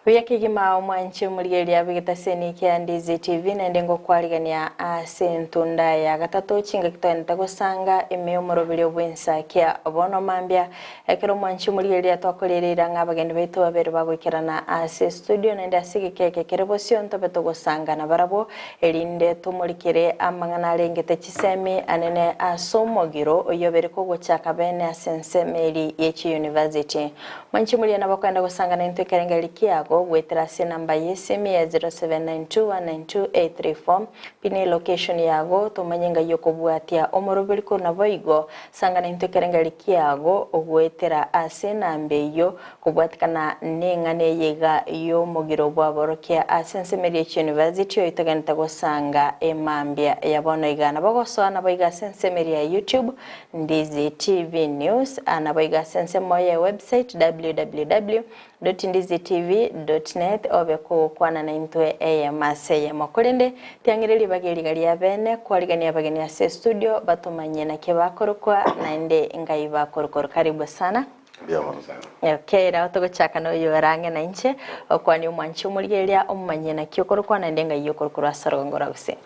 Buya kegima omwanche omorigereria bw'egetaseni kia Ndizi TV naende ngokwarigania ase entunda ya gatato chingaki togenete gosanga ime y'omoroberio bw'ensakia bono mambia ekero omwanche omorigereria twakoreire ira ng'a abageni baito babere bagoikerana ase estudio naende ase egeka eke kere bosio ntobe togosanga nabarabwo erinde tomorikere amang'ana arengete chisemi anene ase omogiro oyio obere kogochaka bene ase ensemo eri ye chiuniversity. Mwanche moria nabo kwenda gosangana intwe ekerengererio kiago goetera ase enamba y'esimi ya 0792192834 pina elocation yago tomanye ngai okobwatia omoroberi korwa naboigo sangana intwe ekerengererio kiago goetera ase enamba eyio kobwatikana neng'ana eye iga y'omogiro bw'aborokia ase ensemo eria chiuniversity oyio togenderete gosanga emambia ya bono iga. Nabo gosoa naboigo ase ensemo eria ya YouTube Ndizi TV News, naboigo ase ensemo ye website www.ndizitv.net obe kogokwana naintwe eyemo ase eyemo. Korende tiang'ire ribaga eriga ria bene kwarigania abageni ase estudio batomanye naki bakorokwa naende ngai bakorokwa. Karibu sana. Mbuya mono sana. Okay, nabo togochaka noyo ore ang'e nainche, okwanie omwanchi omorigereria omomanye naki okorokwa naende ngai okorokwa ase orogongo rwa gusii.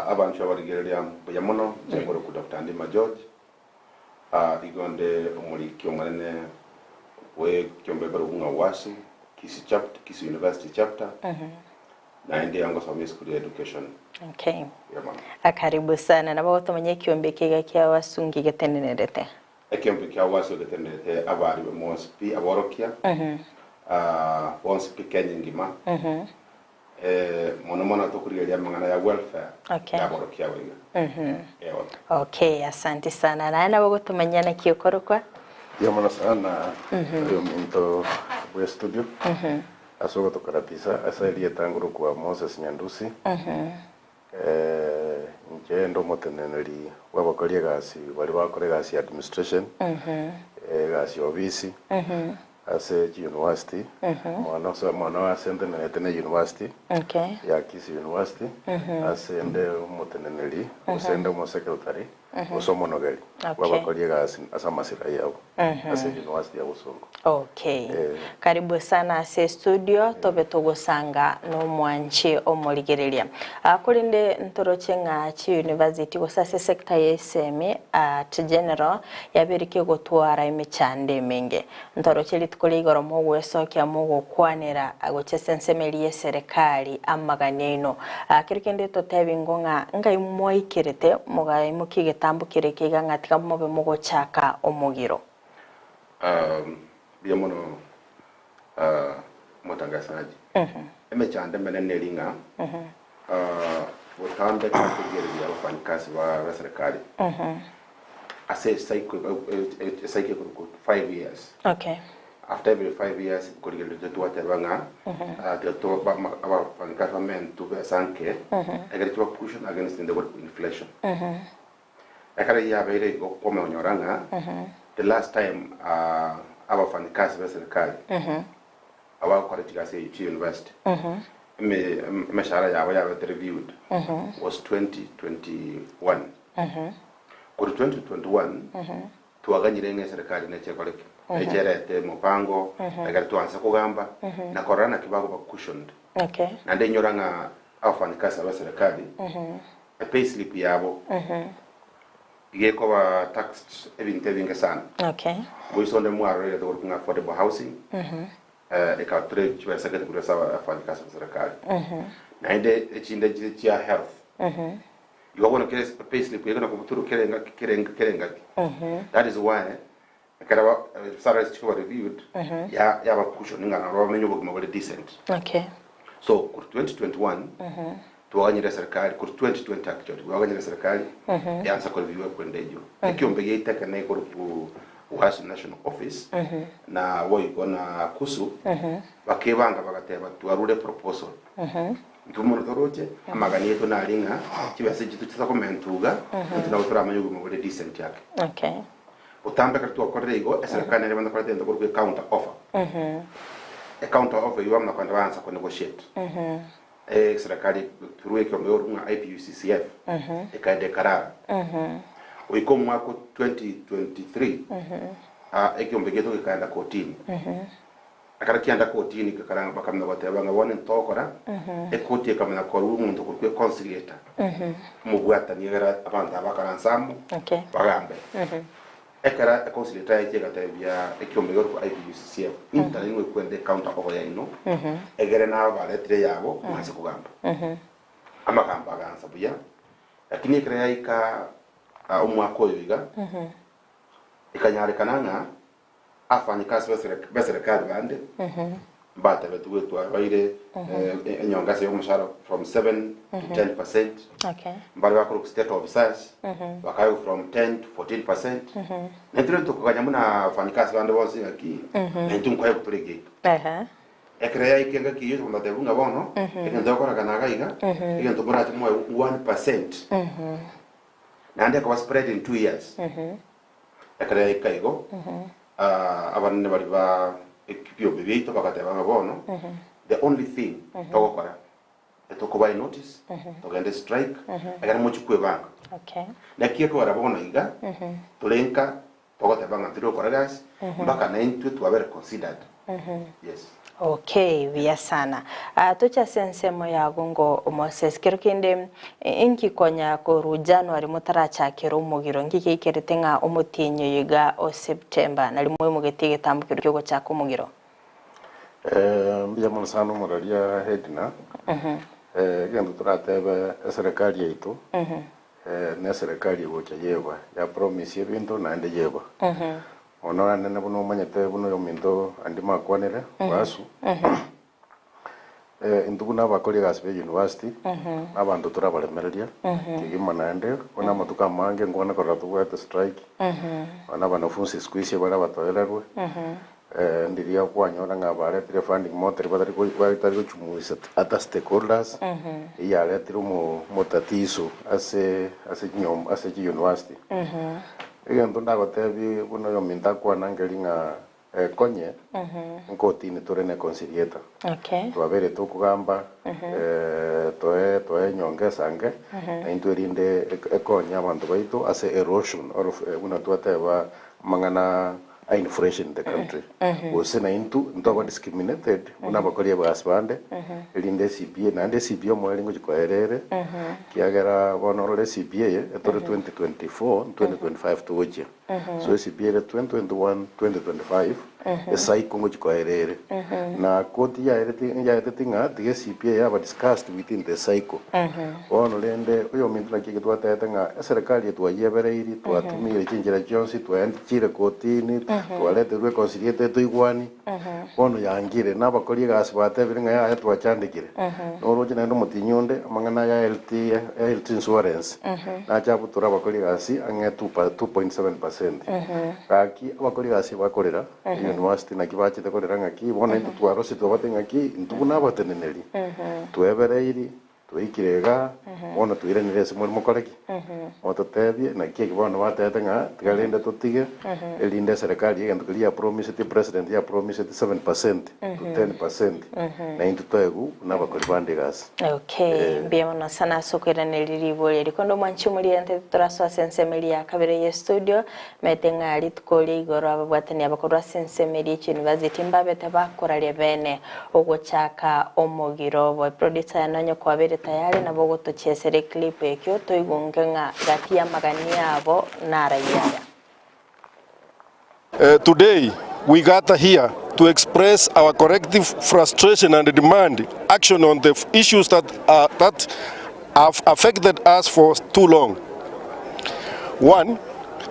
Abanchwa abarigereria mbuya mono, inche nkorokwa Doctor Ndima George, igo nde omoriki omonene bw'ekiombe ekorokwa ng'a UASU, Kisii chapter, Kisii University chapter, naende ngosoma esukuru ya education. Okay. Mbuya mono. Karibu sana. Nabo gotomanya ekiombe eke iga kia UASU nki getenenerete? Ekiombe kia UASU getenenerete abaribe bonsi pi, aborokia, bonsi pi Kenya engima. Mono mono tokorigereria amang'ana ya welfare Okay. yaborokia abo iga. Eeh. Okay, asante sana. Naye nabo ogotomanyia naki okorokwa? Mbuya mono sana oyominto bwe studio ase ogotokarabisa ase erieta ngorokwa Moses Nyandusi. Inche nde omoteneneri bw'abakori egasi baria bagokora egasi ya administration, egasi ya ofisi ase chiuniversity, mono ase mono ase ntenerete ne university Okay. ya Kisii University, ase nde omoteneneri gose nde omosecretary gose omonogeri Okay. bw'abakori egasi ase amasirai abo ase university ya Bosongo. Okay. Eh. Karibu sana ase estudio tobe togosanga nomwanchi omorigereria. Ah, korende ntoroche ng'a chiuniversity gose ase sector ya esemi at general yabeire kegotwara emechando emenge. Ntoroche rituko ria igoro mogwesokia mogokwanera gochia ase ensemo eria y'eserekari amagani aino. Ah, kero kende totebi ngo ng'a ngai mwaikerete mogaimokia egetambo kere eke iga ng'a tiga mobe mogochaka omogiro. Mbuya mono omotangasaji. Emechando emenene eri ng'a botambe tokorigereria abafanyikazi ba serikali ase ecycle ecycle ekorokwa 5 years. Okay. After every 5 years nkorigereria twateba ng'a tiga to abafanyikazi bamentu besa nke ekero chiba cushion against the inflation. Ekero eyio yabeire igo kwamonyora ng'a the last time abafanyikazi be serikali abagokora chigasi eyio chi university emeshahara yabo yabete reviewed was 2021. Korwa 2021 twaganyire ng'a eserikali neche ekore ki? Neche erete omopango ekero twansa kogamba na korora naki bagoba cushioned. Okay. Naende inyora ng'a abafanyikazi abe serikali Epayslip yabo iga ekoba taxed ebinto ebinge sana. Okay. Moise onde mwarorire tokorokwa ng'a affordable housing, ekatura chibesa gete korwa ase abafanyikazi ba serikali. Naende echinde nchire chia health. Igo bono kera payslip eye nakobutorwa kera engaki kera engaki kera engaki. That is why ekero ba salaries chikoba reviewed ya yaba cushion ng'a nabo bamenye obogima bore decent. Okay. So korwa 2021 twaganyire serikali korwa 2020 actually twaganyire serikali eansa koreviewa ekwenda eyio. Ekiombe giaito ekene ekorokwa UASU National Office na boigo na KUSU bakebanga bagateba twarure proposal. Intwe mono toroche amagani aito nari ng'a chibesa echi tochisa komentwa iga intwe nabo toramanye obogima bore decent ake. Okay. Botambe ekero twakorire igo, eserekari nere bande koreta egento korokwa ecounter offer. Ecounter offer eyio bamanya kogenda baansa ko negotiate. Eserekari through ekiombe gekorokwa ng'a IPUCCF, ekaenda ekarara. Goika omwaka o 2023, ekiombe giaito gekaenda kotini. Ekero kianda kotini gekaranga bakamanya goteba ng'a bono ntogokora, ekoti ekamanya korwa omonto okorokwa econciliator, omobwatani egere abanto aba bakaranse amo, Okay. bagambe. Ekero econciliator yacha egatebia ekiombe gekorokwa IPUCCF, intare nigo ekwenda ecounter offer yaino, egere nabo baretire eyabo mwanse kogamba. Amagambo agansa buya, lakini ekero yaika omwaka oyo iga, ekanyarekana ng'a Afanyikasi b'eserekari bande mbatebetigwe twabaire enyongesa y'omoshahara from 7 to 10 percent, Okay. mbare bakorokwa state officers bakaegwa from 10 to 14 percent. Na intwe tokoganya buna afanyikasi bande bonsi ng'aki na intwe nkoegwa tore egeito. Ehe. Ekero yaika engaki eyio tokamotebia ng'a bono egento tokorekana iga iga, egento morache moe 1 percent naende ekoba spread in 2 years. Ekero yaika igo, abanene baria ba ebiombe biaito bagateba ng'a bono, the only thing togokora, etokobae notice, togende strike, ekero mochie kwebanga. Okay. Naki ekogera bono iga, tore nka, togoteba ng'a ntiri gokora egasi, mpaka naintwe twabere considered. Yes. Okay, buya sana. Ah, toche ase ensemo yago ngo Moses, kero kende inki konya korwa January motarachakera omogiro, nki geikerete ng'a omotienyi oyo iga o September nari moimogetie egetambo keria kiogochaka omogiro? Eh, mbuya mono sana omoraria Edna. Eh, egento toratebe eserekari yaito eh, ne eserekari egocha yeba ya promise ebinto naende yeba. Bono anene buna omanyete buna oyominto Andimo akwanire, Basu, intwe buna abakori egasi be university, na abanto tore abaremereria kegima naende, buna amatuko amange nkwana korora tobwate strike, bono abanafunsi siku hizi bare abatoererwe, ndiria kwanyora ng'a baretire funding motere batari ko batari gochumuisa ata stakeholders, eyio yaretire omo omotatizo ase ase chinyomba ase chiuniversity. Egento ndagotebie buna oyominto akwana nkeri ng'a konye nkotini tore ne conciliator. Okay. Twabeire tokogamba toe toe enyonga esange na intwe erinde ekonye abanto baito ase erosion or buna twateba amang'ana a inflation in the country. Gose naintwe ntoba discriminated buna abakori egasi bande erinde CBA naende CBA omoerio ngochia koera ere ekiagera bono orore CBA eye etore 2024 2025 togochia so CBA ere 2021 2025 ecycle ngochia koera ere na koti yaereti yaeteti ng'a tiga CBA yaba discussed within the cycle bono rende oyominto naki eke twatebete ng'a eserekari eye twayebereiri twatumire chinchera chionsi twaenchire kotini twareterwe reconciliated toigwani Bono yangire, na abakori egasi batebire ng'a yaya twachandekire. Noroche naende omotinyi onde, amang'ana aya health, health insurance, nache abutore abakori egasi ang'e 2.7 percent. Gaki abakori egasi bakorera university naki bachete korera ng'aki, bono intwe twarosire twabate ng'aki, intwe buna abateneneri, twebereiri. Twaikire igaa, bono twairanire ase more mokore ki? Mototebie, naki eki bono batebete ng'a tiga rende totige, erinde eserekari egento keria ya promiseti, president ya promiseti 7% to 10%, na intwe toegwe buna abakori bande egasi. Okay, mbuya mono sana ase okoiraneria riborio eri. Konde omwanchi omoriente torasoa ase ensemo eria ya kabere ye studio, Maete ng'a rituko ria igoro ababwatani abakorwa ase ensemo eria y'echiuniversity mbabete bakoraria bene ogochaka omogiro obo. Eproducer yane onye kwabeire tayari nabo ogotochesera eclip ekio toigunge ng'a gati y'amagani abo narayia aya. Today we gather here to express our collective frustration and demand action on the issues that are that have affected us for too long. One,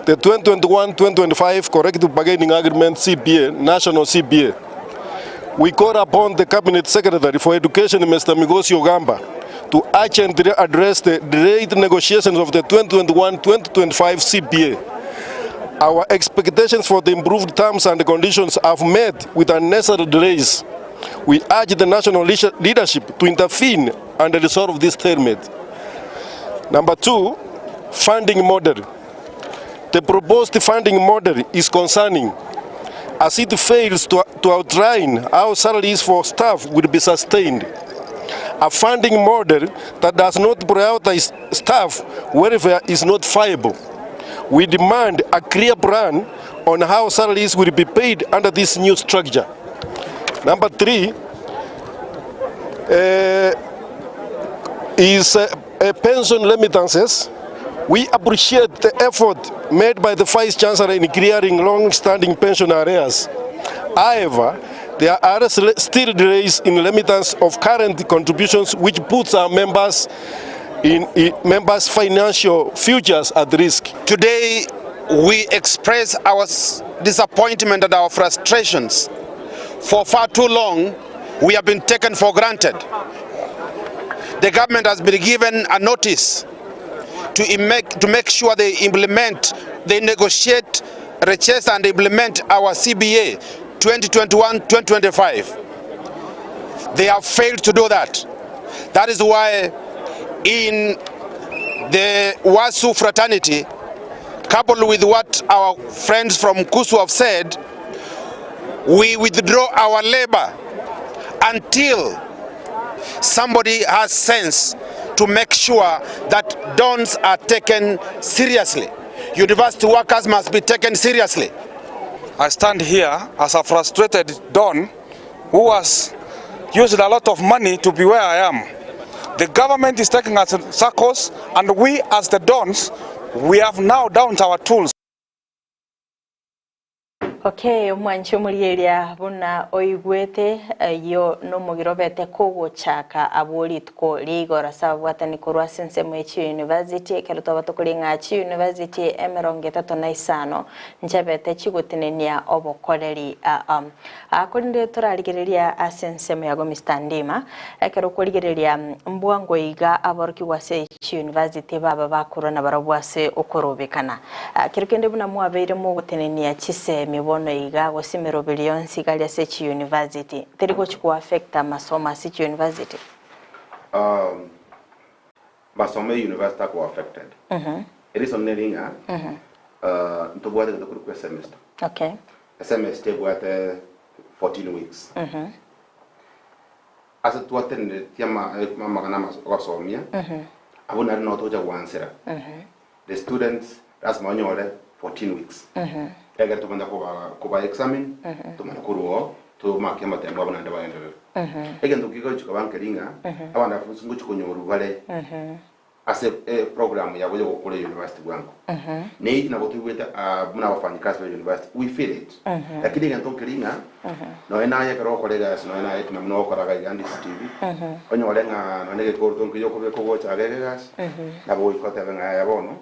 the 2021-2025 Collective Bargaining Agreement CBA, National CBA. We call upon the Cabinet Secretary for Education, Mr. Migosi Ogamba, to urgently address the delayed negotiations of the 2021-2025 CBA. Our expectations for the improved terms and conditions have met with unnecessary delays. We urge the national leadership to intervene and resolve this stalemate. Number two, funding model. The proposed funding model is concerning as it fails to, to outline how salaries for staff will be sustained. A funding model that does not prioritize staff welfare is not viable. We demand a clear plan on how salaries will be paid under this new structure. Number 3 is pension remittances. We appreciate the effort made by the Vice Chancellor in clearing long-standing pension arrears. However, there are still delays in remittance of current contributions which puts our members in members' financial futures at risk. Today we express our disappointment and our frustrations for far too long we have been taken for granted. The government has been given a notice to make, to make sure they implement, they negotiate, register and implement our CBA 2021-2025. They have failed to do that. That is why in the WASU fraternity, coupled with what our friends from KUSU have said, we withdraw our labor until somebody has sense to make sure that dons are taken seriously. University workers must be taken seriously. I stand here as a frustrated don who has used a lot of money to be where I am. The government is taking us in circles, and we as the dons, we have now downed our tools. Okay, omwanchi omorieria buna oigwete eyio nomogiro obete kogochaka abwo rituko ria igoro ase ababwatani korwa ase ensemo ya chiuniversity ekero twaba tokoria ng'a chiuniversity emerongo etato na isano Nchabete chigotenenia obokoreri aa. Korende torarigereria ase ensemo yago Mister Ndima, ekero okorigereria mbwango iga aborokigwa ase chiuniversity baba bakorwa nabarobwo ase okorobekana. Kero kende buna mwabeire mogotenenia chisemi bono iga gose emeroberi yonsi iga aria ase chiuniversity, teri gochi ko affect amasomo ase chiuniversity? Masomo e university akoba affected. Ereason neri ng'a ntobwate gento korokwa esemester. Esemester ebwate 14 weeks. Ase twateneretie amang'ana agosomia, abwo naende nabo togocha goansera. The students lasima banyore 14 weeks. Ekero tomanya koba examine, tomanye korwa oo, tomake amatemo abo naende bagenderere. Egento kegochi koba nkeri ng'a, abanafunsi ngochi konyorwa bare ase eprogram yabo ya gokora university bwango. Na eyio nabo toigwete buna abafanyikazi ba university, we feel it. Lakini egento nkeri ng'a, Nonya naye ekero ogokora egasi, nonya naye buna buna ogokora iga iga Ndisi TV, onyore ng'a nonya egekoroto nkeiyo okobeka ogocha iga iga egasi, nabo goika otebe ng'a yaya bono,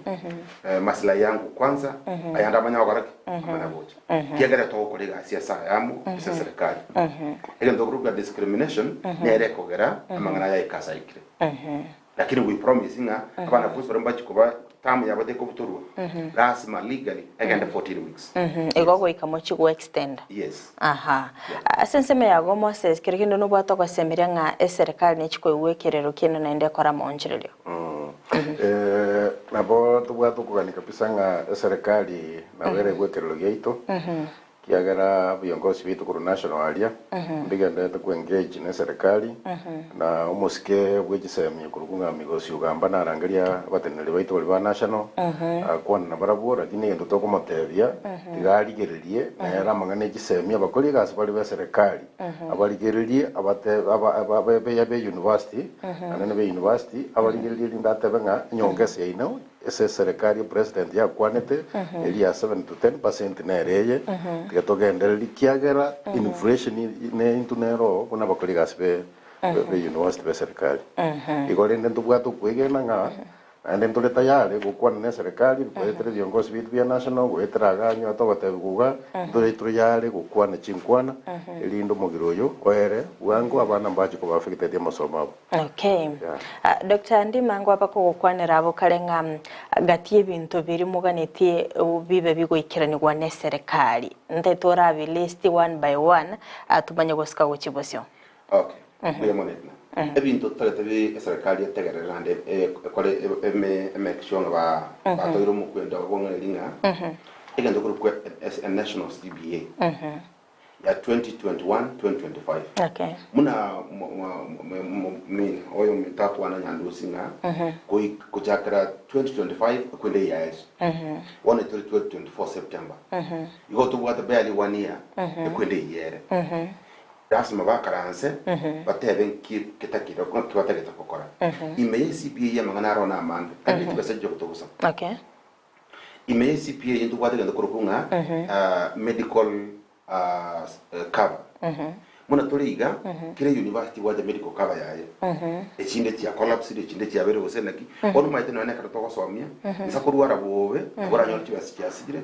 maslahi yangu kwanza, ayande amanye gokora ki? Amanye gocha. Ekiagera togokora egasi ase ayamo ase eserekari. Egento okorokwa discrimination, nere ekogera amang'ana aya aike ase aikire. Lakini we promise ng'a abanafunsi baria mbachie koba term yabo tekobutorwa, lasima legally egende 14 weeks. Igo goika mochie go extend. Yes. Aha. Ase ensemo yago Moses, kero kende nobwate ogosemeria ng'a eserekari nechi koigwa ekerero kiaino naende ekore amaonchorerio. Nabo tobwate okogania kabisa ng'a eserekari nabo eraigwe ekerero giaito, Ekiagera viongozi baito korwa national aria mbigendererete ko engage ne serikali na omosike bwe chisemi korokwa ng'a Migosi Ugamba narangeria abateneneri baito baria ba national akwane nabarabwo lakini egento tokomotebia tiga arigererie nere amang'ana e chisemi abakori egasi bare be serikali abarigererie abate aba be university anene be university abarigererie erinde atebe ng'a enyongesa yaino Ase eserekari epresident yakwanete eria ya 7 to 10 percent nere eye, tiga togendererie kiagera inflation ne intwe nere oo buna abakori egasi be be university be serikali. Igo rende ntobwate okwegena ng'a naende ntore tayari gokwana ne eserekari goetera ebiongozi biaito bia national goetera iga onye togotebiwa iga ntore toyare gokwana chinkwana erinde omogiro oyo oere bwango abana mbache koba affected amasomo abo. Okay. Yeah. Ah, Dr. Ndima ngwaba kogokwanera abwo kare ng'a gati y'ebinto biria moganetie bibe bigoikeranigwa n'eserekari. Ntaete orabi list one by one ah, tumanye gosika gochia bosio. Okay, mbuya mono Edna. Ebinto totagete bi eserekari etegerere naende ekore emake sure ng'a ba batoire omokwenda obong'aini ng'a egento korokwa e national CBA. ya 2021-2025. Okay. Buna min oyo ominto akwana Nyandusi ng'a goi- gochakera 2025 ekwende eyaeri bono tore 2024 September igo tobwate barely one year ekwende eyere. Lasima bakaranse batebe nki getakire nki batagete gokora. Ime ye CPA amang'ana aro namange, tari chibesa chigotogusa. Okay. Ime ye CPA eye ntobwate egento korokwa ng'a medical cover. Buna tore iga, kera university ebwate medical cover yaye. Echinde chia collapsed, echinde chiabeire gose naki. Bono omanyete nonya na ekero togosomia, nsa korwara bobe, nabo oranyore chibesa chiasirire,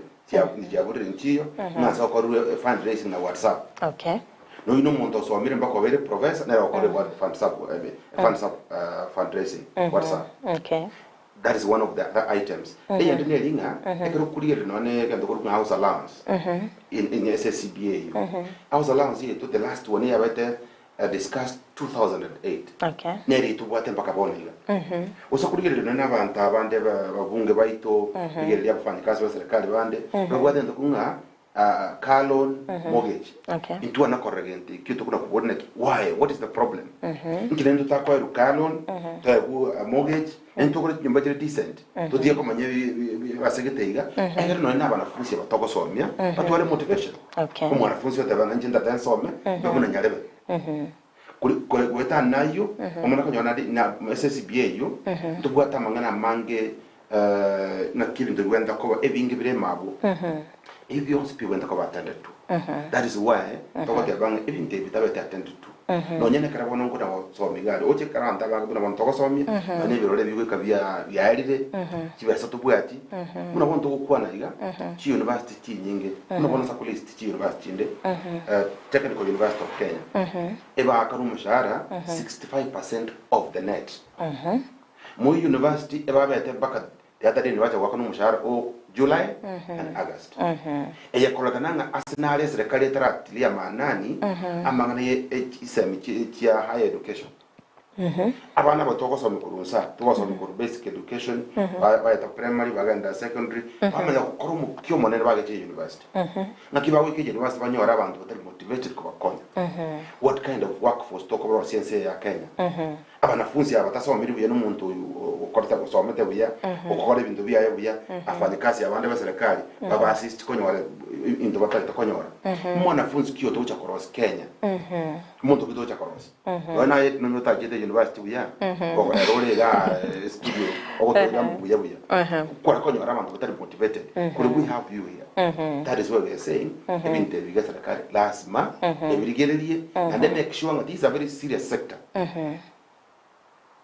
chiaborire nchiyo, ng'a nse okorire fundraising na WhatsApp. Okay. Nonya na omonto osomire mpaka obeire professor, nere okorire fundraising, WhatsApp. Okay. That is one of the other items. Eyende neri ng'a ekero okorigereria nonya na egento korwa ng'a house allowance in in ase CBA eyio. House allowance yaito the last one eyabete discussed 2008 Okay. nere tobwate mpaka bono iga. Gose okorigereria nonya na abanto abande ba ababunge baito, rigereria abafanyikazi ba serikali bande, babwate egento korwa ng'a car loan, mortgage. Okay. Intwe nakorora gento ekio tokona kobora naki why what is the problem? Inki naende totakoerwa car loan, toegwe mortgage, naende tokore chinyomba chire decent, totige komanya ase gete iga, ekero nonye na abanafunsi aba togosomia, batware motivation. Okay. Omwanafunsi oteba ng'a inche ntata nsome, mbe buna nyarebe. Kori kore goetana na ayio, omwana okonyora naende na ase ecba eyio, ntobwate amang'ana amange naki ebinto bigwenta koba ebinge bire ime abwo. Ebi bionsi bigwenta koba attended to. That is why togoteba ng'a ebinto ebi bitabete attended to. Nonye na ekero bono nkona gosomia iga aria, oche ekero abanto abange buna bono togosomia, nonye ebirore ebi goika bia biaerire, chibesa tobwati, buna bono togokwana iga, chiuniversity chinyinge, buna bono ase akolist chiuniversity chinde, Technical University of Kenya, ebaakana omoshahara 65% of the net. Moi University ebabete mpaka the other day nibacha goakana omoshahara o July and August. Eye ekororekana ng'a ase nare eserekari etaratilia maanani amang'ana ye chisemi chia higher education. Abana aba togosomia korwa inse aa, togosomia korwa basic education, baeta primary bagenda secondary, bamanya gokora omokia omonene bagecha university. Naki bagoika university banyore abanto batari motivated kobakonya. What kind of workforce tokoborosia ense eye ya Kenya? Abanafunsi aba batasomiri buya na omonto oyo okorete osomete buya, okokora ebinto biaye buya, afanyikazi abande ba serikali, baba assist konyora ebinto batagete konyora. Omwanafunsi ki otogocha korosia Kenya? Omonto ki togocha korosia? Nonya naye nonya otachete university buya, ere ore igaa studio ogotoira buya buya. Kware konyora abanto batari motivated, kore we have you here. That is why we are saying, ebinto ebi iga serikali lasima ebirigererie, naende make sure ng'a this is a very serious sector.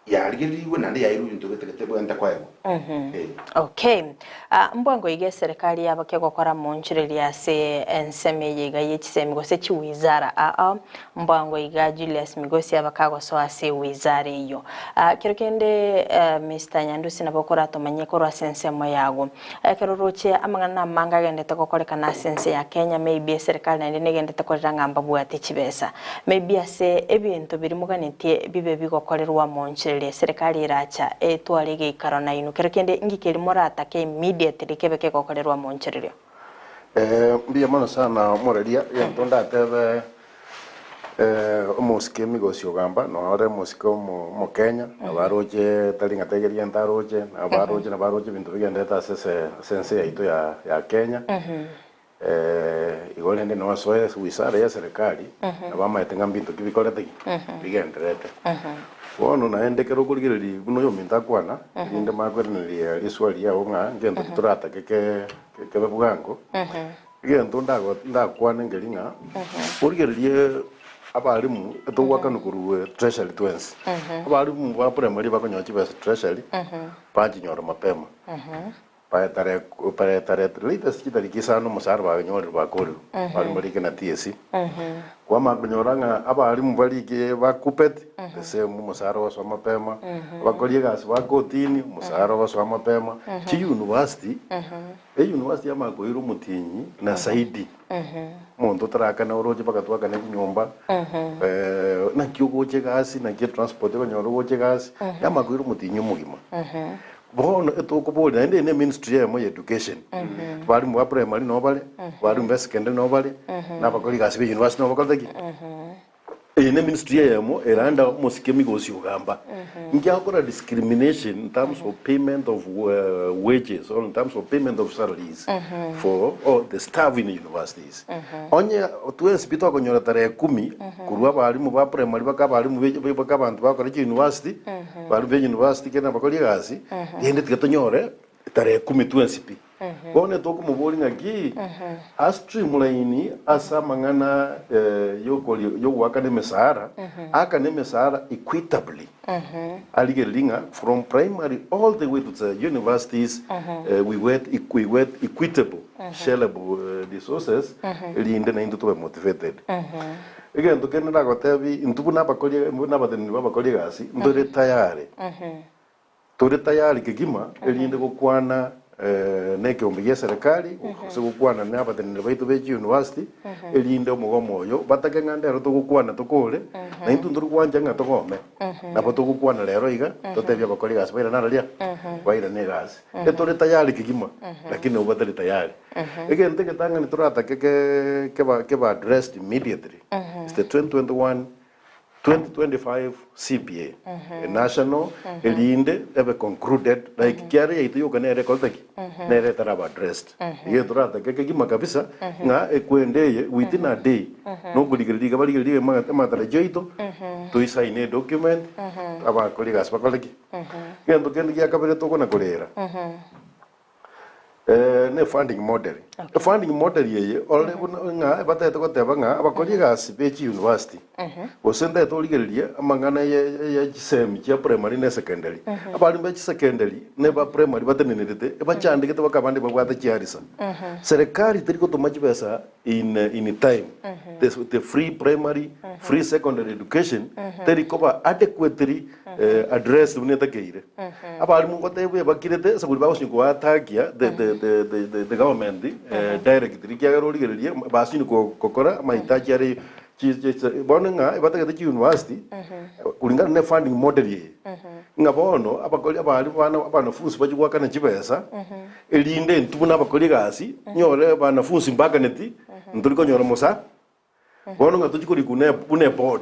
Yarigererigwe naende yairwe ebinto betagete bwente koegwa. Eh. Okay. Ah, mbwango iga eserekari yabo kegokora monchireria ase ensemo eye iga ye chisemi gose chiwizara aa mbwango iga Julius Migosi aba kagosoa ase ewizara eyio. Ah, kero kende eh, Mister Nyandusi nabo okoratomanyie korwa ase ensemo yago. Ekero oroche amang'ana namange agendete gokorekana ase ense ya Kenya maybe eserekari naende negendete korera ng'a mbabwate chibesa. Maybe ase ebinto biria moganetie bibe bigokorerwa monchireri eserekari eracha etware egeikaro nainwe. Kero kende inki keria moratake immediately kebe kegokorerwa monchirerio? Mbuya mono sana omoreria, egento ndatebe Omosike Migosi Ogamba nore omosike Omokenya, nabo aroche tari ng'a taiga egento aroche, nabo aroche nabo aroche ebinto bigenderete ase ase ase ense yaito ya ya Kenya. Igo rende nosoe ase wizara ya eserekari, nabo amaete ng'a mbinto ki bikorete ki? Bigendererete. Bono naende ekero okorigereria buna oyominto akwana, erinde makoiraneria riswali riago ng'a ngento ki toratake ke kebe bwango. Egento ndakwane nkeri ng'a origererie abalimu etogwakanwa korwa treasury twensi. Abalimu ba primary bakonyora chibesa treasury bachinyora mapema. Baetare baetare latest chitariki isano omosara banyorire bakorirwe abalimu barike na TSC. Kwamanya konyora ng'a abalimu barike ba KUPPET the same omosara ogosoa mapema, abakori egasi ba kotini omosara ogosoa mapema, chiuniversity Eyunivasiti yamanya koira omotienyi na zaidi, omonto otarakane oroche mpaka twakane chinyomba, naki ogocha egasi, naki etransport okonyora ogocha egasi, yamanya koira omotienyi omogima. Bono etokoboria naende eye ne eministry eyemo ya education, abalimu ba primary nabo bare, abalimu ba secondary nabo bare, na abakori egasi ba eyunivasiti nabo bakorete ki? Eye ne ministry eyemo ere under omosike Migosi Ogamba. Inki agokora discrimination in terms of payment of wages or in terms of payment of salaries for all the staff in universities. Onye twensi pi twakonyora tarehe kumi korwa abalimu ba primary baka abalimu be baka abanto bagokora chiuniversity, abalimu be university kende nabakori egasi, rende tiga tonyore tarehe kumi twensi pi. Bono tokomoboria ng'aki a streamline ase amang'ana yogoakana emesara, aakane emesara equitably, arigererie ng'a from primary all the way to the universities we get we get equitable shareable resources erinde naintwe tobe motivated. Egento kende nagotebi intwe buna abakori buna abateneneri ba abakori egasi ntore tayari. Tore tayari kegima erinde gokwana nekeombe gia serikali gose gokwana nabateneneri baito be chiuniversity erinde omogomo oyo batake ng'a ndero togokwana tokore na intwe ntori gwancha ng'a togome nabo togokwana rero iga totebie abakori egasi bairane araria bairane egasi etore tayari kegima lakini nabo batari tayari. Egento egetang'ani toratake ke keba keba addressed immediately is the 2021 2025 CBA, a national erinde ebe concluded like kiare yaito yoka nere ekorete ki? Nere etaraba addressed. Iga toratake kegima kabisa ng'a ekwende eye within a day nokorigereria iga barigereria ema- amatarajio aito toisaine edocument abakori egasi bakore ki? Egento kende gia kabere tokona korera Ne funding model. Funding model eye orore buna ng'a batagete goteba ng'a abakori egasi be chiuniversity gose ntagete origererie amang'ana ye ye chisemi chia primary na secondary. Abarimu be chisecondary na eba primary batenenerete ebachandegete mpaka abande babwate chiarisa. Serikali teri gotoma chibesa in in time. The the free primary, free secondary education teri koba adequately addressed buna etakeire. Abarimu ngotebwa ebakirete ase kori bagosinywa koatakia the the the the the the government directly ekiagera origererie basinywe ko gokora amahitaji are chi chi chi bono ng'a ebatagete chiuniversity kulingana ne funding model eye, ng'a bono abakori abarimu bana abanafunsi bachie goakana chibesa erinde intwe buna abakori egasi nyore abanafunsi mbakaneti ntori konyora mosa Bono ng'a tochie korikwa buna buna eboard.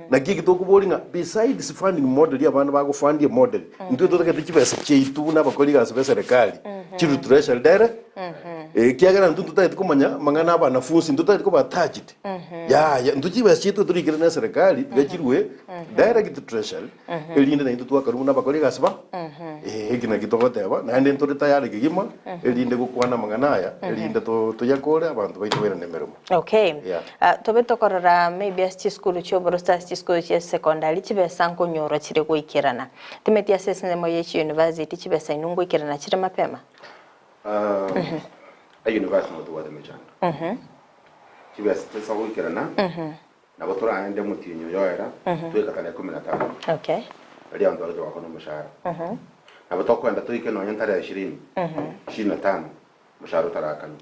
Naki eki tokoboria ng'a besides funding model ya abana bagofundia emodel, intwe totagete chibesa chiaito buna abakori egasi be serikali chirwe treasury dire ekiagera intwe ntotagete komanya amang'ana ya abanafunsi, ntotagete koba attached yaya intwe chibesa chiaito torikire na eserikali tiga chirwe direct to treasury erinde naintwe twakarwa buna abakori egasi ba eh, eki naki togoteba naende ntore tayari kegima erinde gokwana amang'ana aya erinde to toyakore abanto baito bairane emeremo. Okay. Yeah. Ah, tobe tokorora maybe ase chisukuru chi'oboroso ase chisukuru chia secondary chibesa nkonyorwa chire goikerana. Timeti ase esensemo ye chiuniversity chibesa inwe ngoikerana chire mapema? Ah, eyunivasiti nabo tobwate emechando. Chibesa chisa goikerana, nabo toraende omotienyi oyo oera, toike tarehe ikomi na tano. Okay. Riria abanto bagocha goakana omoshahara. Nabo tokoenda toike nonye tarehe ishirini, ishirini na tano, Omoshahara otarakanwa.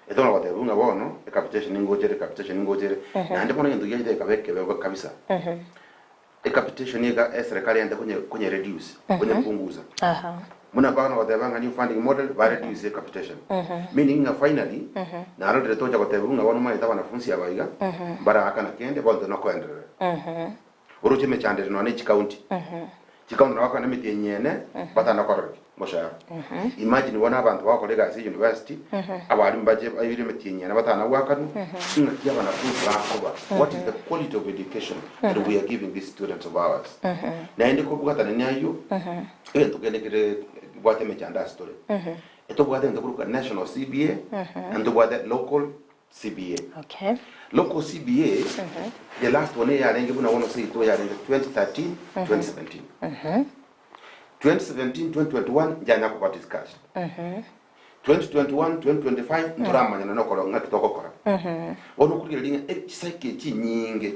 Etong'ana goteba ng'a bono ecapitation ningocha ere, ecapitation ningocha ere, naende bono egento giachete gekaba ekebe kabisa. Ecapitation iga eserekari yaende konye konye reduce, konyepunguza. Buna bakona goteba ng'a new funding model, ba reduce ecapitation. Meaning ng'a finally, narorire tocha goteba ng'a bono omanyete abanafunsi aba iga, mbaraakana kende, bono tari nokoenderera. Oroche emechando ere nonya ne chicounty. Chicounty nabo bakogenda emetienyi ene batana korora ki? Moshahara. Imagine bono abanto bagokora egasi ya university, abalimu bache baire emetienyi ene batana goakanwa, ng'aki abanafunzi bakoba? What is the quality of education that we are giving these students of ours? Naende kobwatana na ayio, egento kende kere kebwate emechando ase tore, etobwate egento korwa national CBA, naende tobwate local CBA. Okay. Local CBA, the last one eyarenge buna bono seito yarenge 2013, 2017. 2017, 2021 njanya koba discussed. 2021, 2025 ntoramanyana nokoro ng'aki togokora. Bono okorigereria ng'a echisaiki echi chinyinge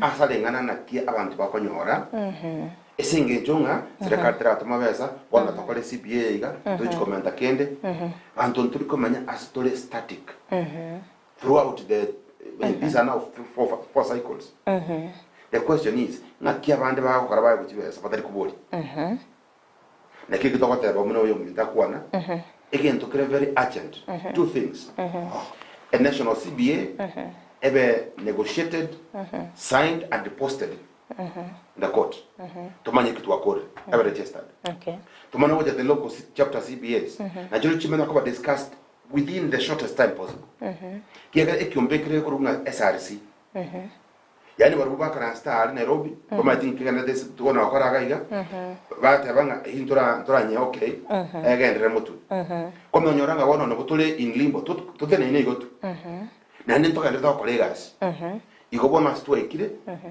ase areng'ana naki abanto bakonyora ase eng'encho ng'a serikali teratoma besa bono tokore CBA iga tochi komenta kende Abanto ntori komenya ase tore static throughout the these are now four, four cycles. The question is ng'aki abande bagokora baegwe chibesa batari koboria. Naki eki togoteba buna oyo omonto akwana egento kere very urgent two things a national CBA. Ebe negotiated, signed and posted in the court. Tomanye eki twakorire. Ebe registered. Okay. Tomanye gocha the local chapter CBAs. Nachio chimanye koba discussed within the shortest time possible. Kiagera ekiombe ekere gekorwa ng'a SRC. Yaani barabwo bakaransta aria Nairobi, bamanyete inki kegenderete ase tokona gokora iga iga, bateba ng'a eyio ntora ntoranyee okay, egenderere motwe. Komonyora ng'a bono nabo tore in limbo, tot toteneine igo tu. Naende ntogenderete gokora egasi. Igo bono ase twaikire,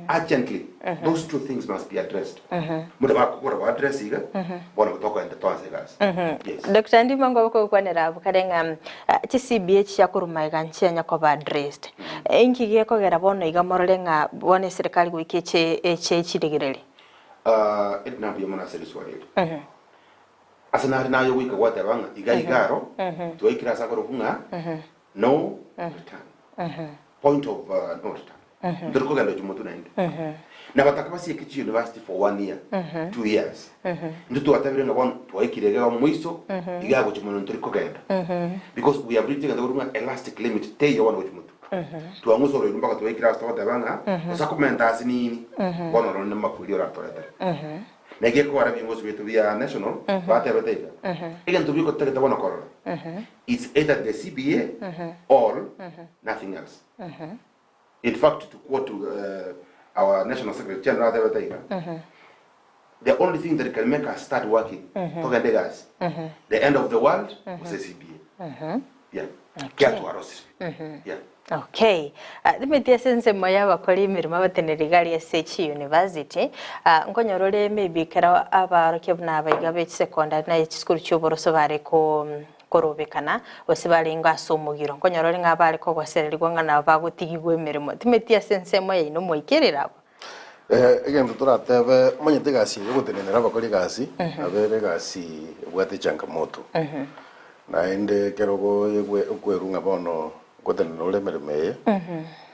urgently, those two things must be addressed. Buna bakobora go address iga, bono nabo tokoenda toanse egasi. Yes. Doctor Ndima ngobe kogokwanera abwo kare ng'a chi CBA chia korwa magega nchianya koba addressed. Inki gekogera bono iga morore ng'a bono eserekari goika eche eche echiregererie? Ah, Edna mbuya mono ase riswali eri. Ase nare naye ogoika gwateba ng'a iga iga aro, twaikire ase akorokwa ng'a no return. Point of no return. Ntori kogenda chimotu naende. Na bataka basieke chi university for one year, 2 years. Intwe twatebire ng'a bono twaikire iga omoiso, iga gochia mono ntori kogenda. Because we have reached egento korwa ng'a elastic limit teiyo bono gochia motwe. Twang'usa oroiro mpaka twaikire ase togoteba ng'a gose komenta ase nini, bono ororo namakweri oratoretere. Na egekogera ebiongozi biaito bia national batebete iga, egento bigotagete bono korora, it's either the CBA or nothing else. In fact, to quote our national secretary general atebete iga, the only thing that can make us start working, togende egasi, the end of the world gose CBA. Yeah. Kiatwarosire. Yeah. Okay. Timeti ase ensemo y'abakori emeremo abateneneri iga aria ase chiuniversity, nkonyora ore maybe ekero abaorokia buna abaiga be chisecondary na chisukuru chi'oboroso bare ko korobekana, gose barenge ase omogiro, nkonyora ore ng'a bare kogosererigwa ng'a nabo bagotigigwa emeremo. Timeti ase ensemo yaino mwaikerire abwo? Egento toratebe, omanyete egasi eye yogotenenera abakori egasi, nabo ere egasi ebwate echangamoto. Naende ekero okwerwa ng'a bono ngotenenera ore emeremo eye,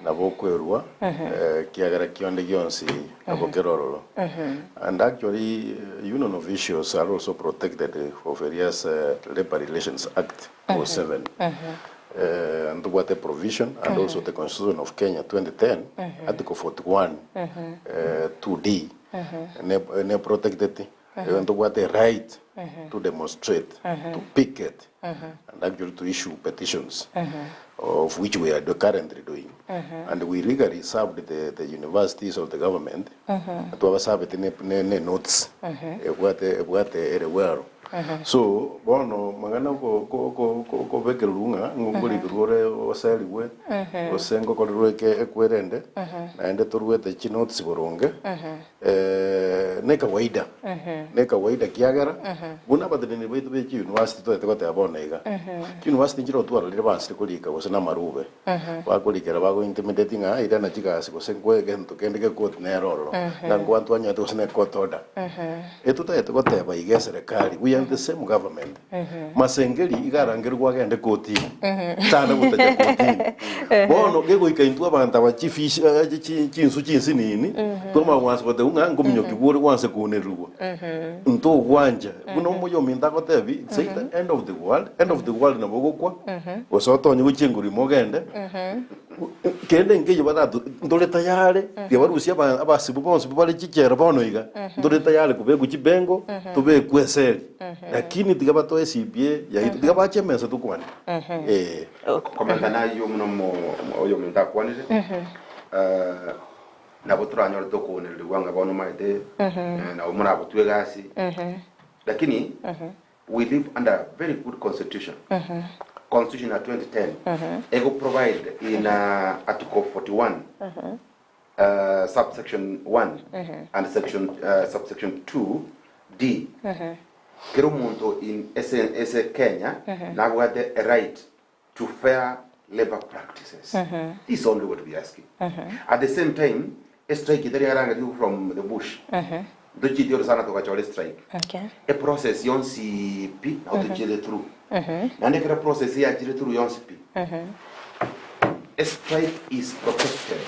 nabo okwerwa ekiagera kionde gionsi nabo kere ororo. And actually union officials are also protected for various Labour Relations Act 07 ntobwate provision and also the Constitution of Kenya 2010 Article 41 2D ne protected ntobwate right to demonstrate, to picket and actually to issue petitions of which we are currently doing and we legally served the universities of the government twabasabete ne notes ebwate ebwate ere well. So bono mang'ana okobekererwa ng'a ng'a okorikerwa ore oserigwe gose ngokorerwe eke ekwerende naende toruete chinotes boronge ne kawaida ne kawaida kiagera buna abateneneri baito be chiuniversity toete goteba bono iga, chiuniversity nchire otwarorire bansire korika gose na amarube bakorikera bago intimidate ng'a irana chigasi gose nkoe egento kende gekoti nere ororo ng'a nkwanto anyete gose ne court order. Etotagete goteba iga eserekari we are the same government Masengeri iga arangerigwe agende kotini tana gotacha kotini bono gegoika intwe abanto aba chifish chinsu chinsinini twamanya gwansa goteba ng'a nkominyoki ore gwansa kounererigwa ntogwancha buna omoyo ominto agotebi it's either end of the world end of the world nabo ogokwa gose otonye gochia enguru ime ogende Kende nkeiyo baratu ntore tayari, tibarusia aba abasibu bonsi bare chichela bono iga, ntore tayari kobekwa chibengo, tobekwe eseri, lakini tiga batoe CBA yaito, tiga bache emesa tokwane, eh. Komenta nayio buna oyominto akwanire, nabo toranyore tokounererigwa ng'a bono omanyete, nabo morabotwe egasi, lakini we live under a very good constitution. Constitution ya 2010 ego provide in article 41 subsection 1 and section subsection 2 D kera omonto in ese ese Kenya nabwate a right to fair labour practices. This is only what we asking. At the same time, e strike etari yarangerigwe from the bush. Ntochieti ore sana togachora e strike. Okay. E process yonsi pi nabo tochiete through. Naende ekero process yachire through yonsi pi, a strike is protected